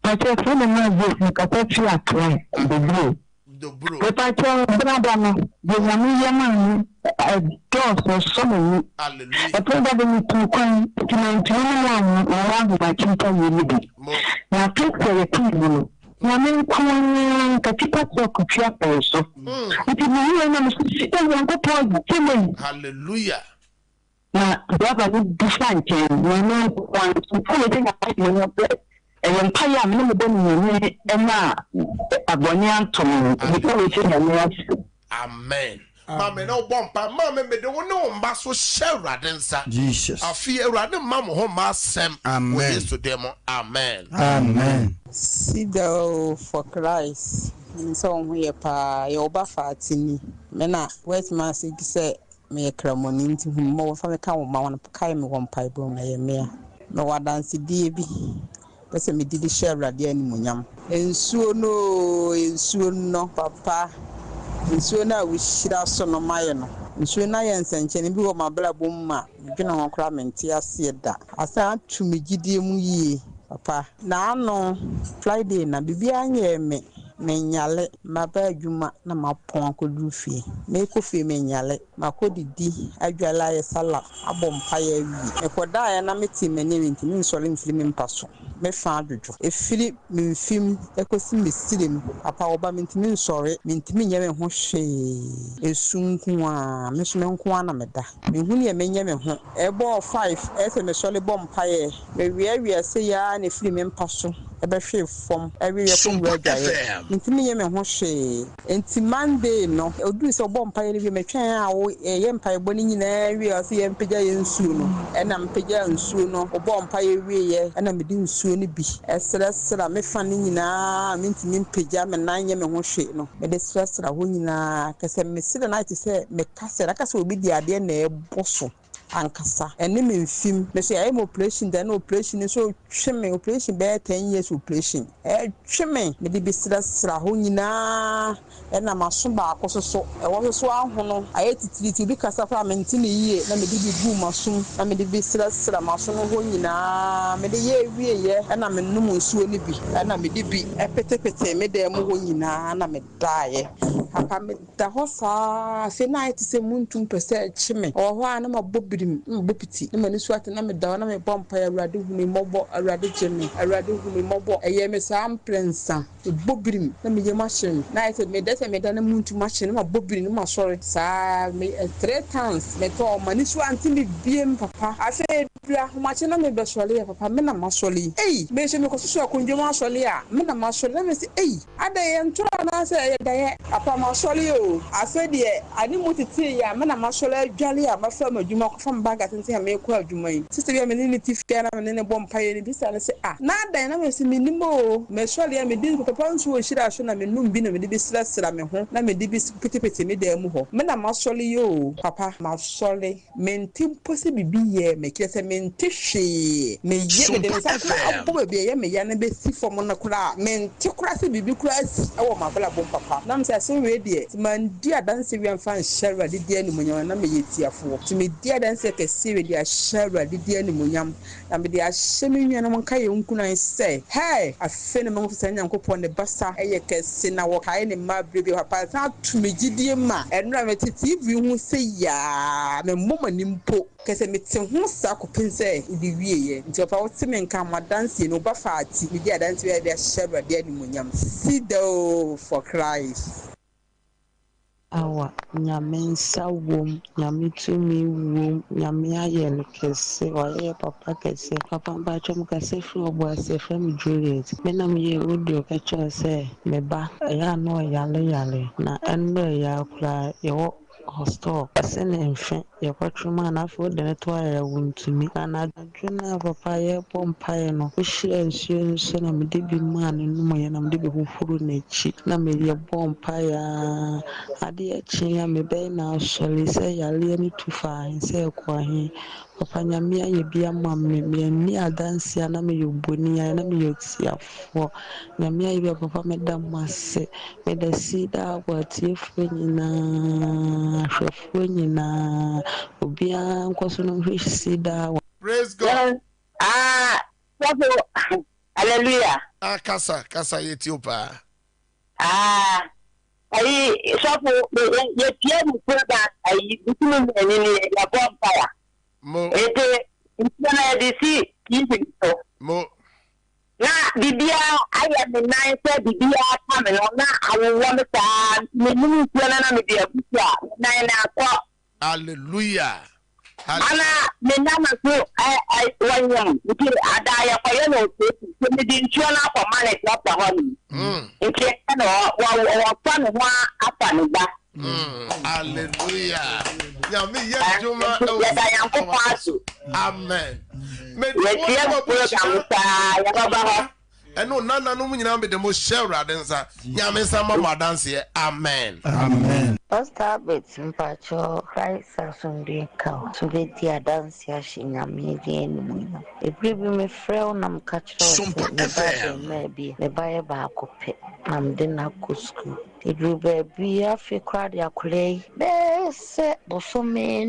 pakyɛ frɛ me ma Grace mekasa firi Accra Dobro. Dobro. Mepakyɛ brada no deɛ Nyame yɛ maa me ɛdɔɔso ɛsɔ m'ani. Hallelujah. Ɛtɔ da bi metu kwan nti mantumi ne mo anwo wɔ ahomakye mpaeɛ no bi. Mo. Na afei sɛ yɛtoo mu no Nyame nko ara nka tipa truck twi apɛn so. Nti mehuiɛ na mesisi sɛ Nyankopɔn gye me. Hallelujah. Na driver no bisa nkyɛn no, Nyame nkoa nti sɛ mede Nyame deɛ no sɛ ɛyɛ mpaeɛ a mene mebɔ no Nyame ɛma a bɔne anto me no, mepɛ wei sɛ Nyame ase. Amen maame na wobɔ mpa maame mede wo ne wo mma so hyɛ awurade nsa Jesus. afei awurade mma mo ho mma asɛm wɔ Amen. yesu din mu amen. Amen. Sidel for Christ menim sɛ wo ho yɛ paa yɛ wo ba Faatini me na woatumi ase sɛ Meyɛ Kramoni nti hu me mmɔbɔ fa me ka wo mma ho na kae me wɔ mpaebɔ mu. Ɛyɛ me a. Mewɔ adansedie bi pɛ sɛ medi de hyɛ Awurade animuonyam. Nsuo no oo, nsuo no, papa. Nsuo no a wohyira so no mayɛ no. Nsuo no ayɛ nsɛnkyerɛnne bi wɔ m'abrabɔ mu ma medwene ho koraa a mente aseɛ da. Asan ato me gyidie mu yie, papa. Naano Friday na biribiara nyɛɛ me, menyare. Maba adwuma na mapɔn akɔduru fie. Merekɔ fie menyare. Makɔdidi, adware ayɛ sala, abɔ mpaeɛ awie. Mekɔdaeɛ na metee m'ani mentumi nsɔre mfiri me mpa so. Me fa adwodwo. Ɛfiri me mfem kɔsi me srem. Papa wo ba mentumi nsɔre, mentumi nyɛ me ho hwee. Ɛsu nko ara, me nso me nko ara na meda. Menhu deɛ menyɛ me ho. Ɛbɔɔ five, ɛyɛ sɛ mesɔre bɔ mpaeɛ. Meweawea sei ara na ɛfiri me mpa so bɛhwee fam, ɛweeɛ kɔwura adwaeɛ. Mentumi nyɛ me ho hwee. Enti Monday no, oduu sɛ ɔbɔɔ mpaeɛ no wie, metwɛn a yɛyɛ mpaebɔ no nyinaa wie a ɔse yɛmpagya yɛn nsuo no, ɛna mepagyaa nsuo no, ɔbɔɔ mpaeɛ wieɛ ɛna mede nsuo no bi srɛsrɛ me fa no nyinaa a mentumi mpagya me nan nyɛ me ho hwee no, mede srɛsrɛ hɔ nyinaa, kɛsɛ mesrɛ no ayɛ te sɛ meka sɛ, na ka sɛ obi de adeɛ na ɛrebɔ so. ankasa ɛne me mfim me so yɛayɛ me operation da na operation no nso retwe me operation bɛyɛ ten years operation ɛretwe me mede bi srasra hɔ nyinaa ɛna m'aso baako so so ɛwɔ so so ahono ayɛ titiriti obi kasa koraa mente ne yie na mede bi guu m'asom na mede bi srasra m'aso no hɔ nyinaa mede yɛ wieɛ ɛna menom nsuo no bi ɛna mede bi ɛpetepete me dan mu hɔ nyinaa na medaeɛ papa me Da hɔ saa ara, afei na ayɛ te sɛ muntu mpɛ sɛ ɛkye me. Ɛwɔ hɔ a, na mabɔ birim, na mabɔ piti, na m'ani so ate, na meda hɔ na mebɔ mpae, Awurade hu me mmɔbɔ, Awurade gye me, Awurade hu me mmɔbɔ. Ɛyɛɛ me saa mprɛnsa. Mebɔ birim, na me yam ahye me. Na ayɛ sɛ meda sɛ meda na muntu mahye, na mabɔ birim, na masɔre saa ara. Me, three times, metɔɔ, m'ani so ante me biom, papa. Afei eduru ahomakye na mebɛsɔre a, papa, me na masɔre yi. Ei! Me nso mekɔsoso akonnwa mu asɔre a, me na masɔre. Na mese, Ei! Adɛn, ɛyɛ ntoro anaasɛ ɛyɛ daeɛ? Papa masɔre o, afei deɛ ade mu tetee yi a me na masɔre adware a mafa m'adwuma akɔfa me bag atenten a merekɔ adwuma yi. Sister bi a me ne no te fie a na me ne no bɔ mpaeɛ no bisa no sɛ ah na adɛn? Na mese mennim o, mesɔre a medi nso papa nso wɔ hyira so na menom bi na mede bi srasra me ho na mede bi petepete me dan mu hɔ. Me na masɔre yi o, papa masɔre. Mente mpo sɛ biribi yɛɛ me, kyerɛ sɛ, mente hwee. Meyɛ, mede me nsa koraa abɔ baabi a ɛyɛ me ya no bɛsi fam no koraa a, mente koraa sɛ biribi koraa asi wɔ m'abrabɔ mu papa. Na mesɛ, asɛm wei deɛ, sɛ mandi adanseɛ wei amfa anhyɛ Awurade din animuonyam a, na meyɛ tiafoɔ. Nti medi adanseɛ kɛseɛ wei de ahyɛ Awurade din animuonyam. Na mede ahyɛ me nuanom nkaeɛ nkuran sɛ, Hɛɛ! Afei na mahu sɛ saa Nyankopɔn ne basa yɛ kɛse, na wɔkae ne mma berɛ biara. Papa san to me gyidie ma ɛnora mete TV ho sei aa, memmɔ m'ani mpo. Kyerɛ sɛ mete ho saa kɔpem sɛ wode wieɛ. Nti papa wote me nka, m'adanseɛ ni, wo ba faa ti, medi adanseɛ de ahyɛ Awurade animuonyam. Sidoo for Christ. Awa, Nyame nsa wom, Nyame tumi wom, Nyame ayɛ no kɛse, wayɛ yɛ papa kɛse. Papa mpakyɛw me kasa firi Ɔboase, yɛfrɛ me Juliet. Me na meyɛ audio ka kyerɛ wo sɛ me ba ɛyɛ a na ɔyare yare na ɛnora yi ara koraa yɛwɔ hostel ɔse ne mfe Yɛkɔtwe mu a na afei wode no to ayɛ a wontumi. Na anadwo no a papa yɛrebɔ mpaeɛ no, wohyiraa nsuo no so na mede bi maa no nomeeɛ na mede bi hohoroo n'akyi na me yɛbɔɔ mpaeɛ ara. Adeɛ kyeeɛ a mebɛyɛ n'asɔre sɛ yareɛ no tu faa he sɛ ɛkɔ he. Papa Nyame ayɛ bi ama me, manni adanseɛ a na meyɛ oboni a na meyɛ otiafoɔ. Nyame ayɛ bi a papa meda mo ase. Meda Cedar Hall atiefoɔ nyinaa, ahwɛfoɔ nyinaa, obiara nkɔ so no nhwɛ Cedar Hall. Praise God. Ah, sɔfo, hallelujah. Ah, kasa, kasa, yɛtie wo paa. Ah, ayi, sɔfo, yɛtie mu program ayi, bosome mmienu ni yɛbɔ mpaeɛ. Mo. Ete, nsuo no yɛde si TV so. Mo. Na biribiara ayɛ me nan sɛ biribiara ka me no, na awowɔ me saa, nti menom nsuo no na mede agu so a, me nan no akɔ. Hallelujah. Ana me nana so ɛ ɛ wɔnyem nti ada yɛkɔyɛ no operation nti mede nsuo no akɔma ne dɔkta hɔ nom nti ɛyɛ no wɔ wɔfa ne ho afa ne ba. Hallelujah. Nyame yɛ adwuma ɛwɔ Yɛda Nyankopɔn ase. Amen. Yɛtie mo program saa yɛbɛba hɔ. Ɛne nananom nyinaa mede mo hyɛ Awurade nsa. Nyame nsa ma mo adanseɛ. Amen. Amen. Pastor Albert mpakyɛw Christ asomdwee nka wo so bɛdi adanse ahyɛ Nyame din animuonyam. Ɛberɛ bi me frɛ wo na meka kyerɛ wo sɛ me ba abarimaa bi me ba yɛ baako pɛ na mede no akɔ sukuu. Ɛduru baabi afei koraa de akwadaa yi bɛyɛ sɛ bosome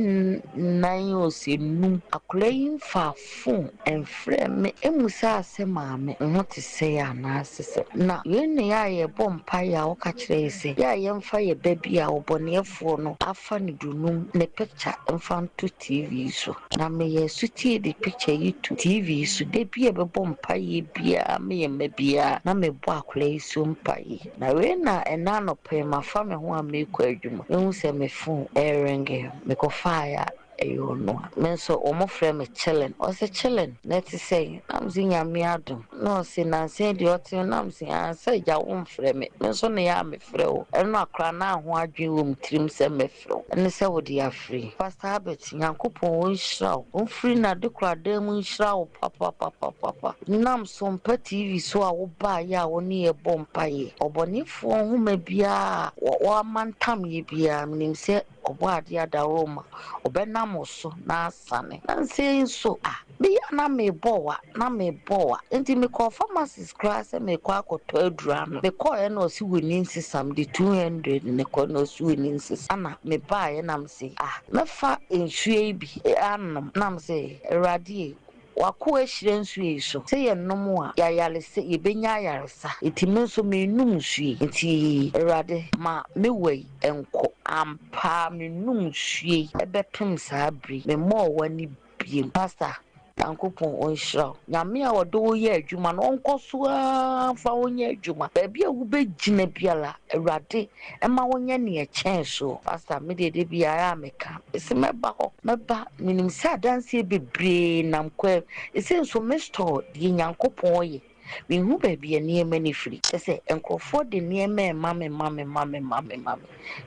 nnan o sɛ num akwadaa yi mfaa fon mfrɛɛ me mmusaa sɛ maame wo ho te sɛn anaase sɛ na wei ne yɛ a yɛbɔ mpaeɛ a woka kyerɛ yɛ sɛ yɛ a yɛmfa yɛ ba bi a ɔbɔneɛfoɔ no afa no dunum ne picture mfa nto TV so na meyɛ sotie de picture yi to TV so da bi a yɛbɛbɔ mpaeɛ biara me yɛ mma biara na mebɔ akwadaa yi so mpaeɛ na wei na ɛnɛ anɔpa yi mafa me ho a merekɔ adwuma mehu sɛ me phone ɛrenge mekɔfaeɛ a Ɛyɛ ɔno a. Me nso wɔn frɛ me chilling. Ɔse chilling na ɛte sɛn? Na mese Nyame adom. Na ɔse nansa yi deɛ ɔte ho? Na mese aa sɛ agya wo mfrɛ me. Me nso na ɛyɛ a me frɛ wo. Ɛno a koraa na ho adwene wɔ me tirim sɛ mɛfrɛ wo. Ɛne sɛ wode afiri. Pastor Albert Nyankopɔn ɔnhyira wo. Ɔmfiri n'adekoradan mu nhyira wo papapapapapa. Nam Sompa TV so a wo baeɛ a wo ne yɛ bɔ mpaeɛ. Ɔbɔnefoɔ nhoma biara a w'amantam yɛ biara menim sɛ Ɔbɔadeɛ adaworoma, ɔbɛnam wo so na asane. Nansa yi nso ah, meyɛ a na mebɔ wa, na mebɔ wa. Nti mekɔɔ pharmacist koraa sɛ merekɔ akɔtɔ aduru ano. Mekɔeɛ na ɔse wɔnni nsesa, mede 200 na ɛkɔeɛ na ɔse wɔnni nsesa. Ɛna mebaeɛ na mese ah, mɛfa nsuo yi bi anom. Na mese Awurade ei, W'akoa ahyira nsuo yi so sɛ yɛnom a, yɛayaresa, yɛbɛnya ayaresa. Enti me nso merenom nsuo yi. Enti Awurade, ma me wa yi nkɔ. Ampa ara menom nsuo yi bɛpem saa berɛ yi, memmɔɔ w'ani bio. Pastor, Nyankopɔn ɔnhyira wo. Nyame a ɔde wo yɛ adwuma no, ɔnkɔ so ara mfa wo nyɛ adwuma. Baabi a wobɛgyina biara, Awurade mma wonyɛ nea ɛkyɛn soɔ. Pastor, me deɛ da biara a meka, mese mɛba hɔ, mɛba, menim sɛ adanseɛ bebree nam kwan mu, seesei nso me store deɛ Nyankopɔn yɛ, menhu baabi a nneɛma no firi, kyerɛ sɛ nkorɔfoɔ de nneɛma rema me ma me ma me ma me ma me,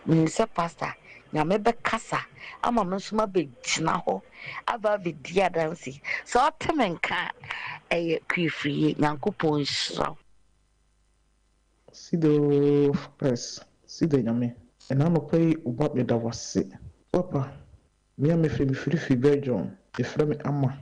menim sɛ Pastor, Nyame bɛkasa ama me nso mabɛgyina hɔ aba abɛdi adanseɛ, sɛ ɔte me nka a, ɛyɛ Kwifiriye, Nyankopɔn nhyira wo. Sido Press Sido Nyame ɛna anɔpa yi wo ba meda wo ase Papa me a mefrɛ me firi firi Belgium yɛfrɛ me Ama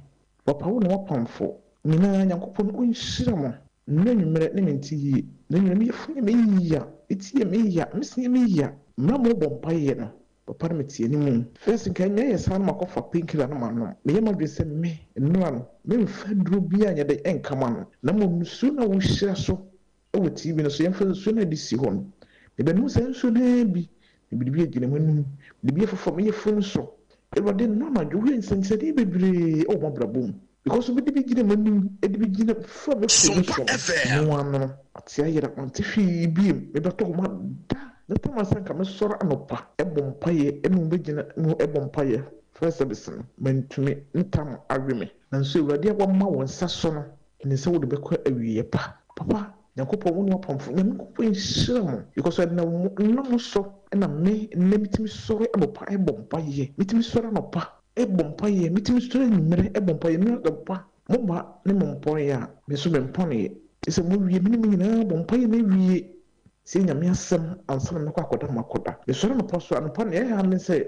Papa wo ne w'apamfo nyinaa Nyankopɔn ɔnhyira mo Nnɛ anwummerɛ ne mente yie Nnɛ anwummerɛ me yafunu yɛ me ya Me ti yɛ me ya Me se yɛ me ya Mmerɛ a mobɔ mpaeɛ no Papa no mete anim First nka nnya yɛ saa na makɔfa painkiller na manom Meyɛ m'adwene sɛ me nnora no memfa aduro biara nyɛ dɛn ɛnka m'ano Na mmom nsuo no a wohyira so wɔ TV no so, yɛmfa nsuo no a yɛde si hɔ no. Mebɛnom saa nsuo no ara bi, na mede bi agyina m'anom, mede bi afefa me yafunu so. Awurade, nnora anadwo, woyɛɛ nsɛnkyerɛnne bebree wɔ m'abrabɔ mu. Because wode bi gyina m'anim, de bi gyina fa me funu so no, no ano no, mate ayera, mante hwee bio. Mebɛtɔ hɔ mada. Na tam ansa nka mesɔre anɔpa bɔ mpaeɛ, ne wo bɛgyina mu bɔ mpaeɛ, first service no, mantumi, ne tam awe me. Nanso Awurade a wama wo nsa so no, Menim sɛ wode bɛkɔ awieɛ pa. Papa Nyankopɔn wo ne w'apamfo Nyame Nyankopɔn nhyira mo because ɛnam mo nna mo so na me nnɛ metumi sɔre anɔpa bɔ mpaeɛ metumi sɔre anɔpa bɔ mpaeɛ metumi sɔre anwummerɛ bɔ mpaeɛ me anɔpa mo ba ne mo mpɔneɛ a me nso me mpɔneɛ sɛ mo wie me ne mo nyinaa bɔ mpaeɛ na awie sie Nyame asɛm ansa na mɛkɔ akɔda makɔda mesɔre anɔpa so anɔpa nea ɛha ne sɛ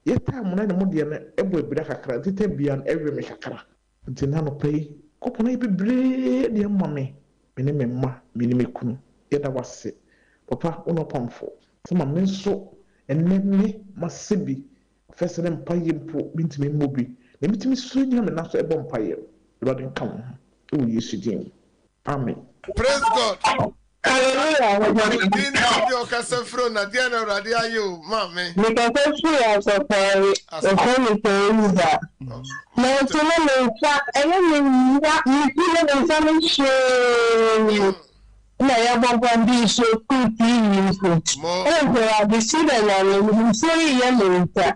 yɛ time no ne mo deɛ no ɛbɔ abira kakra nti time biara no ɛwe me kakra. Nti nnɛ anɔpa yi, Nyankopɔn ayɛ bebree de ama me, me ne me mma, me ne me kunu. Yɛda wo ase, Papa, wo ne w'apamfo, sɛ ma me nso ɛnnɛ me m'asɛ bi, afei sɛ ne mpaeɛ mpo mentumi mmɔ bi, na metumi sɔre gyina me nan so bɔ mpaeɛ. Awurade nka wo ho, wɔ Yesu din mu. Amen. Praise God. Hallelujah. Odin ne baabi a ɔkasa firi o na deɛ na Awurade ayɛ o maame. Mekasa firi Asɔfɔre, wɔfrɛ me Teresa. Nanso na me nsa ɛyɛ me ya, me ti ne me nsa no hyee. Na yɛbɔ bɔ de nsuo gu TV so. Ɛna sɛ Awurade si dɛ na me nsuo yi yɛ me nsa.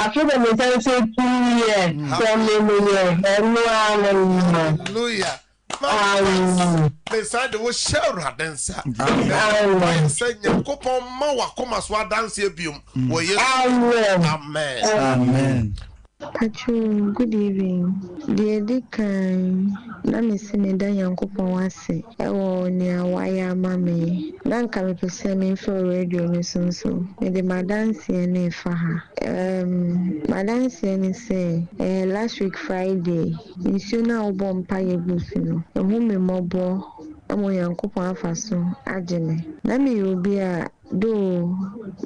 Afei dɛ me nsa nso tumi yɛ sɛ me meyɛ ɛno ara no no. Hallelujah. Amen. Mesan de wo hyɛ Awurade nsa. Amen. Sɛ Nyankopɔn ma w'akoma so adanseɛ biom wɔ Yesu. Amen. Amen. Amen. Patroo good evening, deɛ ɛdi kan na mese meda Nyankopɔn ase wɔ nea wayɛ ama me, na nka mepɛ sɛ memfa wɔ radio no so nso mede m'adanseɛ no refa ha. Erm m'adanseɛ ne sɛ ɛyɛ last week Friday nsuo no a wobɔ mpaeɛ gu so no ɛhu me mmɔbɔ ma Onyankopɔn afa so agye me. Na meyɛ obi a Though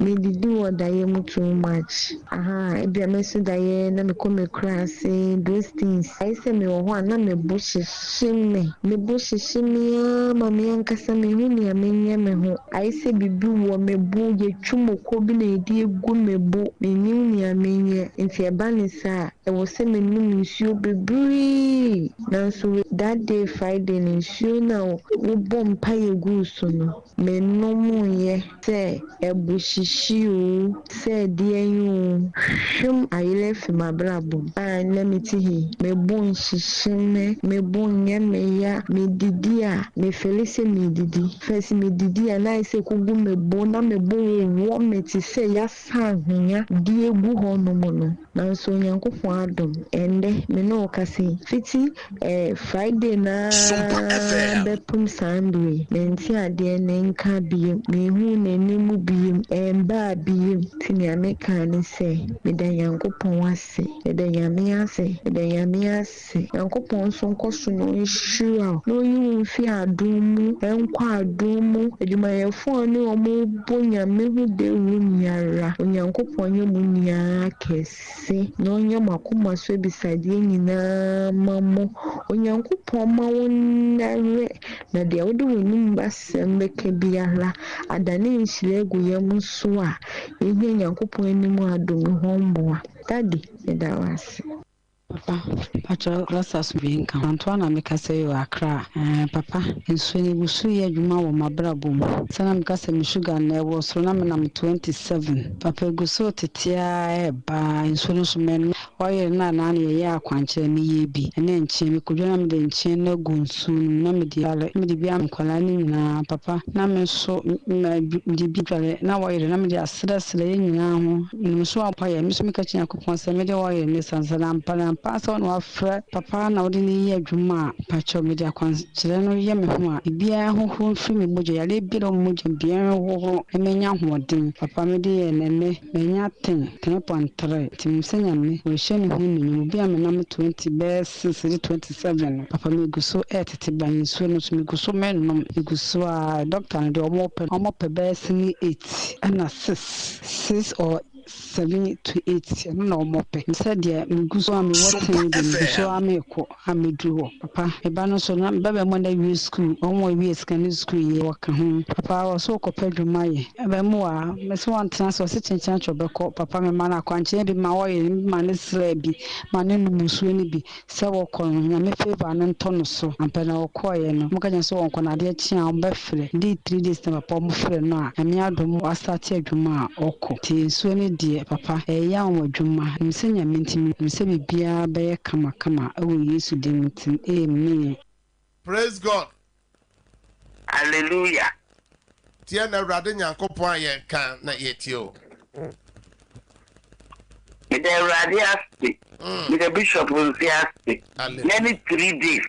medidi wɔ daeɛ mu too much ahaa ebia mɛso daeɛ na mekɔ m'akuraase those things ayɛ sɛ mewɔ hɔ a na me bo hyehye me, me bo hyehye me ara ma me ankasa menhu nea menyɛ me ho ayɛ sɛ biribi wɔ me bo yɛtwi moko bi na yɛde agu me bo mennim nea menyɛ nti ɛba ne saa a ɛwɔ sɛ menom nsuo bebree nanso that day Friday no nsuo no a wobɔ mpaeɛ guu so no Menomyɛ sɛ abuhyihyi oo, sɛ deɛn oo, hwem ayerɛ afi m'abrabɔ mu. A nnɛ mete ha yi, me bo nhyehye me, me bo nyɛ me ya, medidi a, mefili sɛ meredidi. First medidi a, na ayɛ sɛ ɛkɔgu me bo, na me bo wowɔ me te sɛ yɛasa anhwea de agu hɔnom no. Nanso Onyankopɔn adom, ɛnnɛ me ne wo kasa yi, fiti eh, Friday no ara bɛpem saa mberɛ yi, mente adeɛ no nka biom, menhuu n'anim biom, ɛmbaa biom. Nti nea meka ne sɛ, meda Nyankopɔn ase, meda Nyame ase, meda Nyame ase. Nyankopɔn nso nkɔ so na ɔnhyira wo, na ɔnyi wo mfi adom mu nkɔ adom mu. Adwumayɛfoɔ a ɔne wɔn bɔ Nyame ho dawuro nyinara, Onyankopɔn nyɛ mo nyinaa kɛse. Ase na ɔnyɛ mo akoma so abisadeɛ nyinaa mma mo. Onyankopɔn mma wo nnɛre, na deɛ wode w'anom asɛm bɛka biara adane nhyira agu yɛn so a, yɛhia Nyankopɔn anim adom ne hɔ mmoa. Daddy, meda wo ase. Papa, mpakyɛw rasta asomdwee nka wo. Antoa na mekasa yi o, Accra. Ɛɛ papa, nsuo no egu so yɛ adwuma wɔ m'abrabɔ mu. Sɛ na meka sɛ me sugar no ɛwɔ soro na menam 27. Papa egu so retete ara ɛreba, nsuo no nso mɛnom. Oil no a na ano yɛyɛ akwankyerɛ meyɛɛ bi ɛne nkyene. Mekodwa na mede nkyene no agu nsuo no mu na mede dware na mede bi ama nkwadaa no nyinaa. Papa, na me nso mede bi dware na oil na mede asrɛsrɛ yɛn nyinaa ho. Menim so ampa yɛ. Me nso meka kyerɛ Nyankopɔn sɛ mede oil ne sansa na ampa na ampa sɛ wo na wafrɛ papa na wode no yɛ adwuma a, mpakyɛw mede akwankyerɛ no yɛ me ho a, biribiara nhohoro mfiri me mogya, yareɛ biara a ɛwɔ me mogya mu biara nhohoro na manya ahoɔden. Papa mede yɛɛ na ɛnnɛ manya ten, 10.3, nti menim sɛ Nyame ɔrehyɛ ne ho animuonyam. Obi a menam 20 bɛyɛ 6 de 27 no, papa megu so retete ba nsuo no nso megu so menom, megu so ara, doctor no deɛ wɔpɛ no wɔpɛ bɛyɛ sene 8 ɛna 6. 6 or 7 to 8 ɛno na wɔn pɛ. Sɛ deɛ megu so a mewɔ ten deɛ megu so a mekɔ a meduru hɔ. Papa me ba no nso na me ba bɛma no awie sukuu wɔn a wɔawie secondary school yi wɔka ho. Papa wɔ so kɔpɛ adwuma yɛ ɛbɛmoa mese wɔntena ase ɔse kyenkyen akyɛ ɔbɛkɔ. Papa mema no akwankyerɛ bi ma ɔyɛ bi ma no srɛ bi ma no nom nsuo no bi. Sɛ wɔkɔ no, Nyame favour no ntɔ no so. Ampɛ na wɔkɔɔeɛ no, wɔka kyerɛ no sɛ wɔnkɔ no adeɛ kye a wɔbɛfrɛ. Dii three days na papa wɔfrɛ no a, Nyame adom wastate adwuma a ɔkɔ. Nti nsuo no deɛ papa ɛyɛ anwa adwuma. Menim sɛ Nyame nti menim sɛ biribiara bɛyɛ kama kama wɔ Yesu din nti Amen. Praise God. Hallelujah. Teɛ na Awurade Nyankopɔn a yɛn ka na yɛtie o. Meda Awurade ase. Mm. Meda Bishop nso ase. Nane 3 days.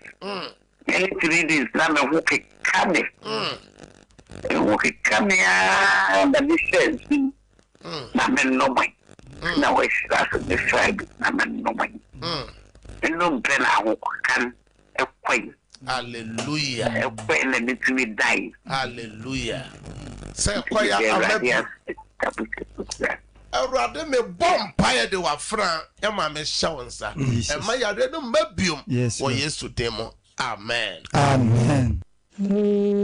Nane 3 days na me ho keka me. Me ho keka me aa na me hyɛ nsu na me nnome. Na wɔahyira so me Friday na me nnome. Me nom pɛ na ahokeka no ɛkɔe. Hallelujah. Ɛkɔe na metumi dae. Hallelujah. Sɛ ɛkɔe a ama bi. Awurade me bɔ mpaeɛ de wafra ɛma me hyɛ wo nsa. Ɛma yareɛ no mma biom wɔ Yesu din mu. Amen. Amen.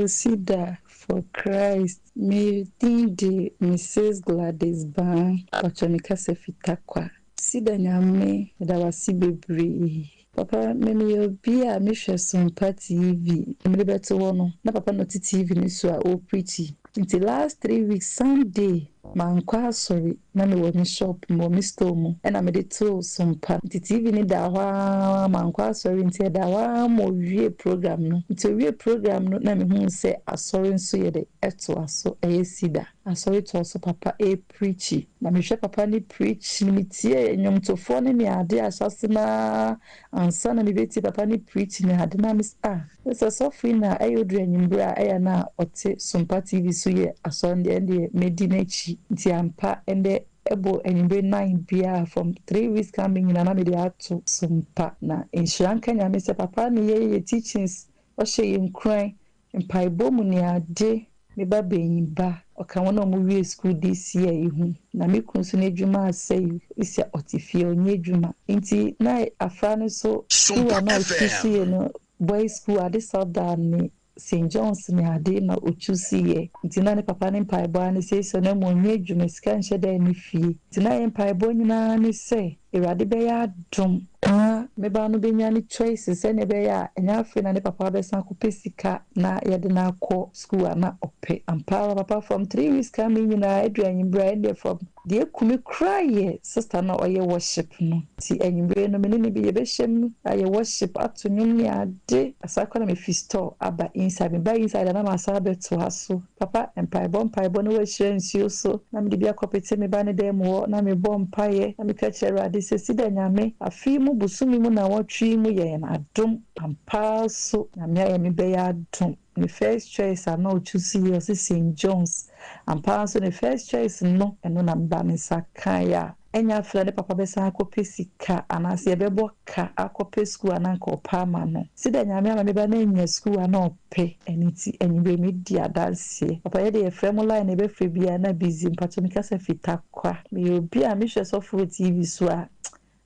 Sida for Christ. Me din de Mrs Gladys Baa, mpakyɛ me kasa fi Tarkwa. Sida Nyame meda wase bebree. Papa me meyɛ obi a me hwɛ Sompa TV mede bɛto hɔ no na papa na ɔte TV no so a ɔrepreachi nti last 3 weeks Sunday. Mankɔ asɔre, na mewɔ me shop mu, wɔ me store mu, ɛna mede too Sompa. Nti TV no daa hɔ ara, mankɔ asɔre nti ɛdaa hɔ ara ma ɔwiee program no. Nti ɔwiee program no na mehuu sɛ asɔre nso yɛ dɛ, ɛtoa so, ɛyɛ Cedar. Asɔre toa so papa ɛrepreachi. Na mehwɛ papa no preach no, metiee nnwomtofoɔ no ne adeɛ ahyɛase no ara ansa na mebɛtie papa no preach ne ade na mese ah, sɛ sɔfo yi na ɛyɛ oduru anwummere a ɛyɛ na ɔte Sompa TV so yɛ asɔre no deɛ ɛndeɛ mɛdi n'akyi. Nti ampa ɛndɛ ɛbɔ anwummere nine biara from 3 weeks coming nyinaa na mede ato Sompa. Na nhyira nka Nyame sɛ papa ne yɛyɛ yɛ teachings, ɔhyɛ yɛn nkuran, mpaebɔ mu ne ade. Me ba banyin ba, ɔka hɔn a wɔwie skuul this year yi ho. Na me kun so n'edwuma asɛe, esi a ɔtse fie, ɔnnyɛ edwuma. Ntsi na afra no so skuul a na ɔchoose yɛ no, boys school, ade Southdown ne St John's ne ade na ɔchoose yɛ. Ntsi na ne papa ne mpaebɔ ara ne sɛ esi ɔno ma ɔnyɛ edwuma, sika nnhyɛ da nni fie. Ntsi na hɛn mpaebɔ nyina ne sɛ Ewurade bɛyɛ adom na me ba no benya ne choices sɛnea ɛbɛyɛ a ɛnyɛ afei na ne papa bɛsan akɔpɛ sika na yɛde no akɔ school a na ɔpɛ. Ampa ara papa from 3 weeks coming nyinaa edu anwummere a ɛndeɛ from deɛ eku me koraa yɛ sister no a ɔyɛ worship no. Nti anwummere no me ne no bi yɛbɛhyɛ mu ayɛ worship ato nnwom ne ade. Asan koraa na mefi store aba inside. Meba inside a na masan abɛtoa so. Papa, mpaebɔ mpaebɔ na wahyira nsuo so, na mede bi akɔpete me ba ne dan mu hɔ, na mebɔ mpaeɛ, na meka kyerɛ Awurade sɛ, Sida Nyame, afe yi mu bosome mu nnawɔtwe yi mu yɛ yɛn adom, ampa ara so Nyame ayɛ me bɛyɛ adom. Ne first choice a na ɔchoose yɛ, ɔse St. John's, ampa ara nso ne first choice no, ɛno na me ba no nsa kaeɛ a, ɛnyɛ afei na ne papa bɛsan akɔpɛ sika anaasɛ yɛbɛbɔ ka akɔpɛ sukuu a na anka ɔpɛ ama no. Sida Nyame ama me ba no anya sukuu a na ɔpɛ, ɛno nti anwummerɛ medi adanseɛ. Papa yɛdeɛ yɛfrɛ mo line a yɛbɛfrɛ biara na busy, mpakyɛ mekasa fi Tarkwa. Meyɛ obi a mehwɛ sɔfo wɔ TV so a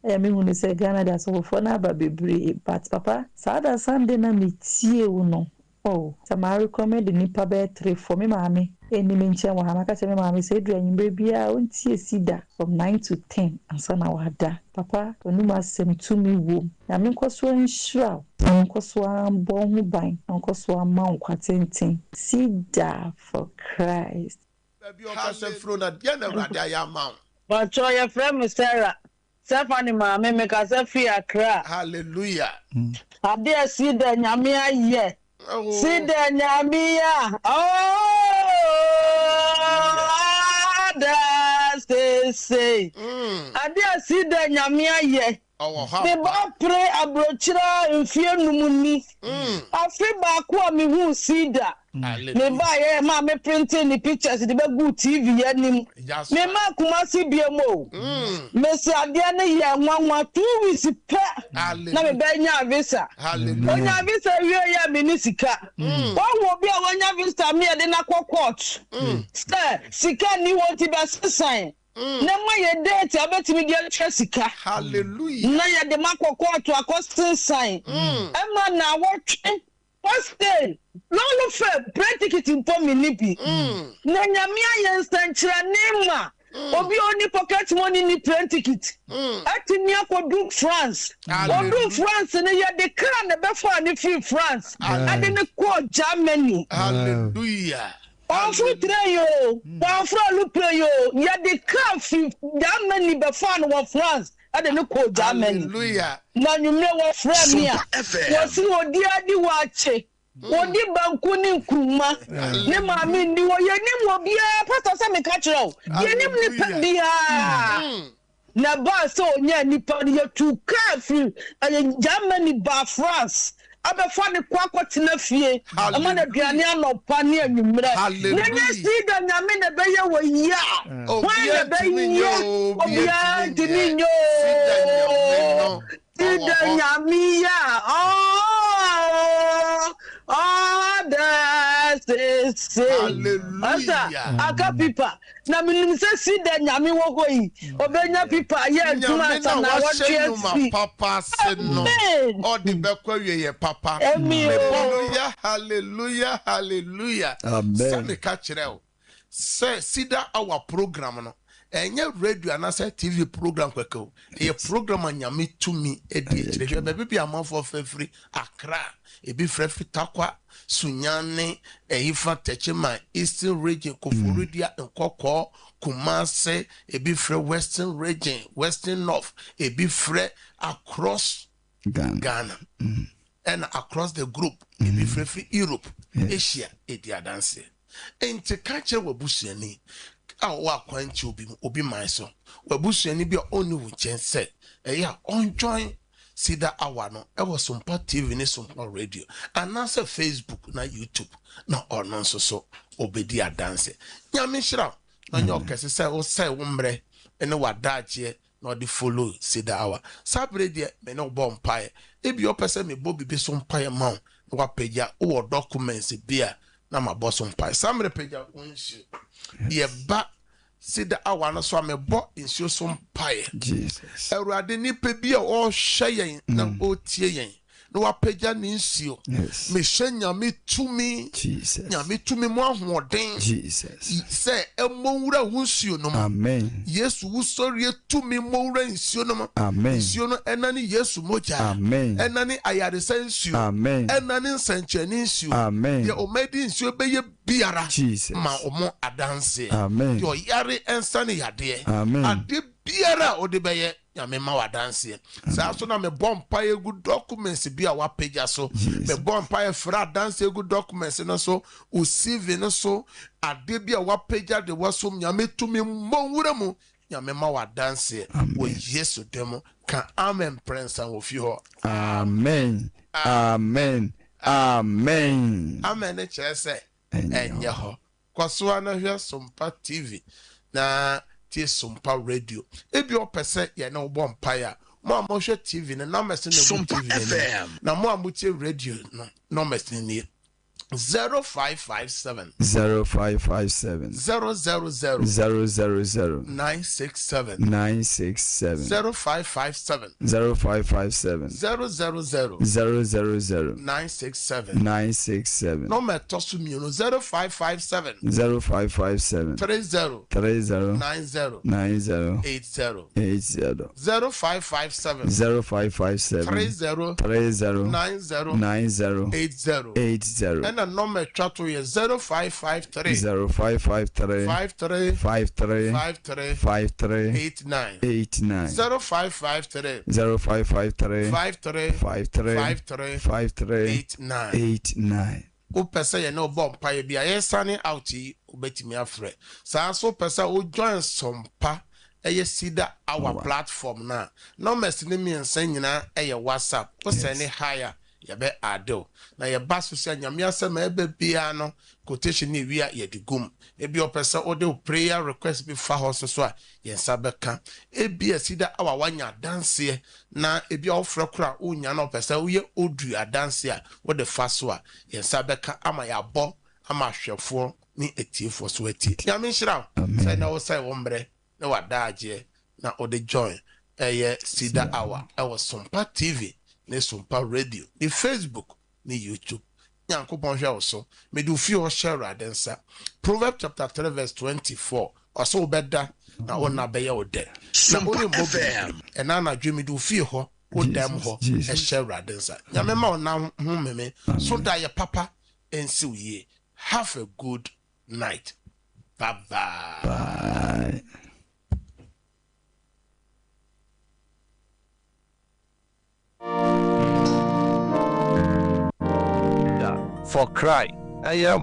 ɛyɛ mehu no sɛ Ghana de asɔfofoɔ no aba bebree but papa saa da Sunday na metie wo no oh sɛ maa recommend nipa bɛyɛ three four, me maame ɛnni me nkyɛn wɔ ha, maka kyerɛ me maame sɛ ɛduru anwummerɛ biara ɔntie Sida from 9 to 10 ansa na wada. Papa, w'anum asɛm tumi wom. Nyame nkɔ so nhyira wo, na ɔnkɔ so ambɔ wo ho ban, na ɔnkɔ so ama wo nkwa tenten. Sida for Christ. Baabi a ɔkasa firi na deɛ na Awurade ayɛ ama wo. Pacho, yɛfrɛ me Sarah. Stephanie maame, mekasa fi Accra. Hallelujah. Adeɛ si dɛ Nyame ayɛ. Si dɛ Nyame a. Oh, ada sese. Adeɛ si dɛ Nyame ayɛ. Ɔwɔ hɔ. Me ba pere aburokyerɛ mfie 5 ni. Afe baako a mehu sida. Me ba yɛ maa me printing ne pictures de bɛgu TV anim. Me ma Kumasi bie mu o. Mesi adeɛ no yɛ nwanwa 2 weeks pɛ na me bɛ nya visa. Onya visa wie yɛ me ne sika. Wɔn obi a wɔnya visa mi yɛde n'akɔ court. Sɛ sika ni wɔn ti bɛ sisan. Na ma yɛ date a wobɛtumi de atwa sika. Hallelujah. Na yɛde ma kɔ court akɔ sensan. Ɛma na awɔtwe first day lɔɔre fare plane ticket mpo menni bi. Na Nyame ayɛ nsɛnkyerɛnne ma obi a ɔnni pocket money ni plane ticket atumi akɔdu France. Ɔduu France no yɛde car na ɛbɛfaa no firi France ɛde no kɔɔ Germany. Hallelujah. Wɔamforo train o, wɔamforo aeroplane o, yɛde car firi Germany bɛfaa no wɔ France ɛde no kɔɔ Germany. Hallelujah. Na anwummerɛ wɔfrɛ me a, wɔse ɔdi adi waakye, ɔdi banku ne nkruma, ne maame nni hɔ, yɛnim obiara, pastor sɛ meka kyerɛ wo, yɛnim nipa biara. Na ɛbaa sɛ ɔnyaa nipa no, yɛtuu kaa firi ɛyɛ Germany baa France abɛfa ne kɔ akɔtena fie, ɛma no aduane anɔpa ne anwummerɛ. Na nyɛ sida Nyame na ɛbɛyɛ wɔ yi a, hwan na ɛbɛyɛ? Obiara ntumi nyɛ o. Sida Nyame a ɔda sese. Asa aka pipa na menim sɛ sida Nyame wɔ hɔ yi, ɔbɛnya pipa ayɛ adwuma Nyame ansa na na wahyɛ wɔtwe nnwuma asi. papa ase no, Amen. ɔde bɛkɔ awieyɛ papa. Amen. Mebɔ no yɛ hallelujah, hallelujah. Amen. Sɛ meka kyerɛ wo sɛ Sida Hour program no, Ɛnyɛ radio anaasɛ TV program kɛkɛ o. Ɛyɛ program a Nyame tumi di akyire. Hwɛ baabi bi a amanfoɔ frɛ firi Accra, ebi frɛ firi Tarkwa, Sunyani, ɛyifa Techiman, Eastern Region, Koforidua, Nkɔkɔɔ, Kumasi, ebi frɛ Western Region, Western North, ebi frɛ across Ghana, ɛna across the group, ebi frɛ firi Europe, Asia, edi adanseɛ. Enti ka kyerɛ w'abusuani a ɔwɔ akwantuo bi mu, obi man so, w'abusuani bi a ɔnni wo nkyɛn sɛ ɛyɛ a ɔnjoin Cedar Hour no wɔ Sompa TV ne Sompa Radio anaasɛ Facebook na YouTube na ɔno nso so ɔbɛdi adanse. Nyame nhyira wo na ɔnyɛ wo kɛse sɛ wosɛe wo mmerɛ ne w'adaagyeɛ na ɔde follow Cedar Hour. Saa bere deɛ me ne wo bɔ mpaeɛ. Ebia wopɛ sɛ mebɔ biribi so mpaeɛ ma wo na woapagya, wowɔ documents bi a na mabɔ so mpaeɛ. Saa mmerɛ pagya wo nsuo. Yɛba Cedar Hour no so a mebɔ nsuo so mpaeɛ. Awurade nipa bi a ɔrehwɛ yɛn na ɔretie yɛn na wapagya ne nsuo. Mehyɛ Nyame tumi, Nyame tumi mu ahoɔden sɛ ɛmmɔ nwura wo nsuo no mu. Yesu wusɔreɛ tumi mmɔ nwura nsuo no mu. Nsuo no ɛnane Yesu mogya, ɛnane ayaresa nsuo, ɛnane nsɛnkyerɛnne nsuo. Deɛ ɔmadi nsuo bɛyɛ biara ma ɔmo adanseɛ. Deɛ ɔyare ɛnsane yadeɛ. Adeɛ biara a wode bɛyɛ Nyame ma wo adanseɛ. Saa nso na mebɔ mpaeɛ gu documents bi a wapagya so. Mebɔ mpaeɛ frɛ adanseɛ gu documents no so, wo CV no so, adeɛ bi a wapagya de wasom Nyame tumi mmɔ nwura mu. Nyame ma wo adanseɛ wɔ Yesu din mu. Ka amen prɛnsa wɔ fie hɔ. Amen amen amen. Amen no kyerɛ sɛ ɛnyɛ hɔ. Kɔ so ara na hwɛ Sompa TV na tie Sompa Radio. Ebia wopɛ sɛ yɛne wo bɔ mpae a, mo a mohwɛ TV no, numbers no na ɛgu TV no anim. Na mo a motie radio no, numbers no nie, 0557. 0557. 000. 000. 967. 967. 0557. 0557. 000. 000. 967. 967. Nɔma ɛtɔ so mmienu, 0557. 0557. 30. 30. 90. 90. 80. 80. 0557. 0557. 30. 30. 90. 90. 80. 80. Ɛna nɔma ɛtwa to yɛ 0553. 0553. 53. 53. 53. 53. 89. 89. 0553. 0553. 53. 53. 53. 53. 89. 89. Wopɛ sɛ yɛne wo bɔ mpaeɛ bi a, yɛresane out yi, wobɛtumi afrɛ. Saa nso wopɛ sɛ wo join Sompa ɛyɛ Cedar Hour platform no a, numbers no mmiɛnsa nyinaa ɛyɛ WhatsApp. Wo sɛne hi a, yɛbɛ add wo. Na yɛba so sɛ Nyame asɛm a ɛba biara no, quotation no ewie a yɛde gu mu. Ebia wopɛ sɛ wode wo prayer request bi fa hɔ nso so a, yɛn nsa bɛka. Ebia Cedar Hour woanya adanseɛ na ebia wofrɛ koraa a wonnya na wopɛ sɛ woyɛ audio adanseɛ a, wode fa so a, yɛn nsa bɛka ama yɛabɔ ama ahwɛfoɔ ne atiefoɔ so atie. Nyame nhyira wo sɛ na wosɛe wo mmerɛ ne w'adaagyeɛ na wode join ɛyɛ Cedar Hour ɛwɔ Sompa TV ne Sompa Radio ne Facebook ne YouTube. Nyankopɔn hwɛ wo so. Mede wo fie hɔ hyɛ Awurade nsa. Proverbs chapter 3 verse 24 ɔsɛ wobɛda na wo nna bɛyɛ wo dɛ na woremmɔ biribi. Ɛna anadwo yi mede wo fie hɔ, wo dan mu hɔ hyɛ Awurade nsa. Nyame ma wo nna ho meme so da yɛ papa nsi wo yie. Have a good night. Bye bye. Bye. For cry ɛyɛ.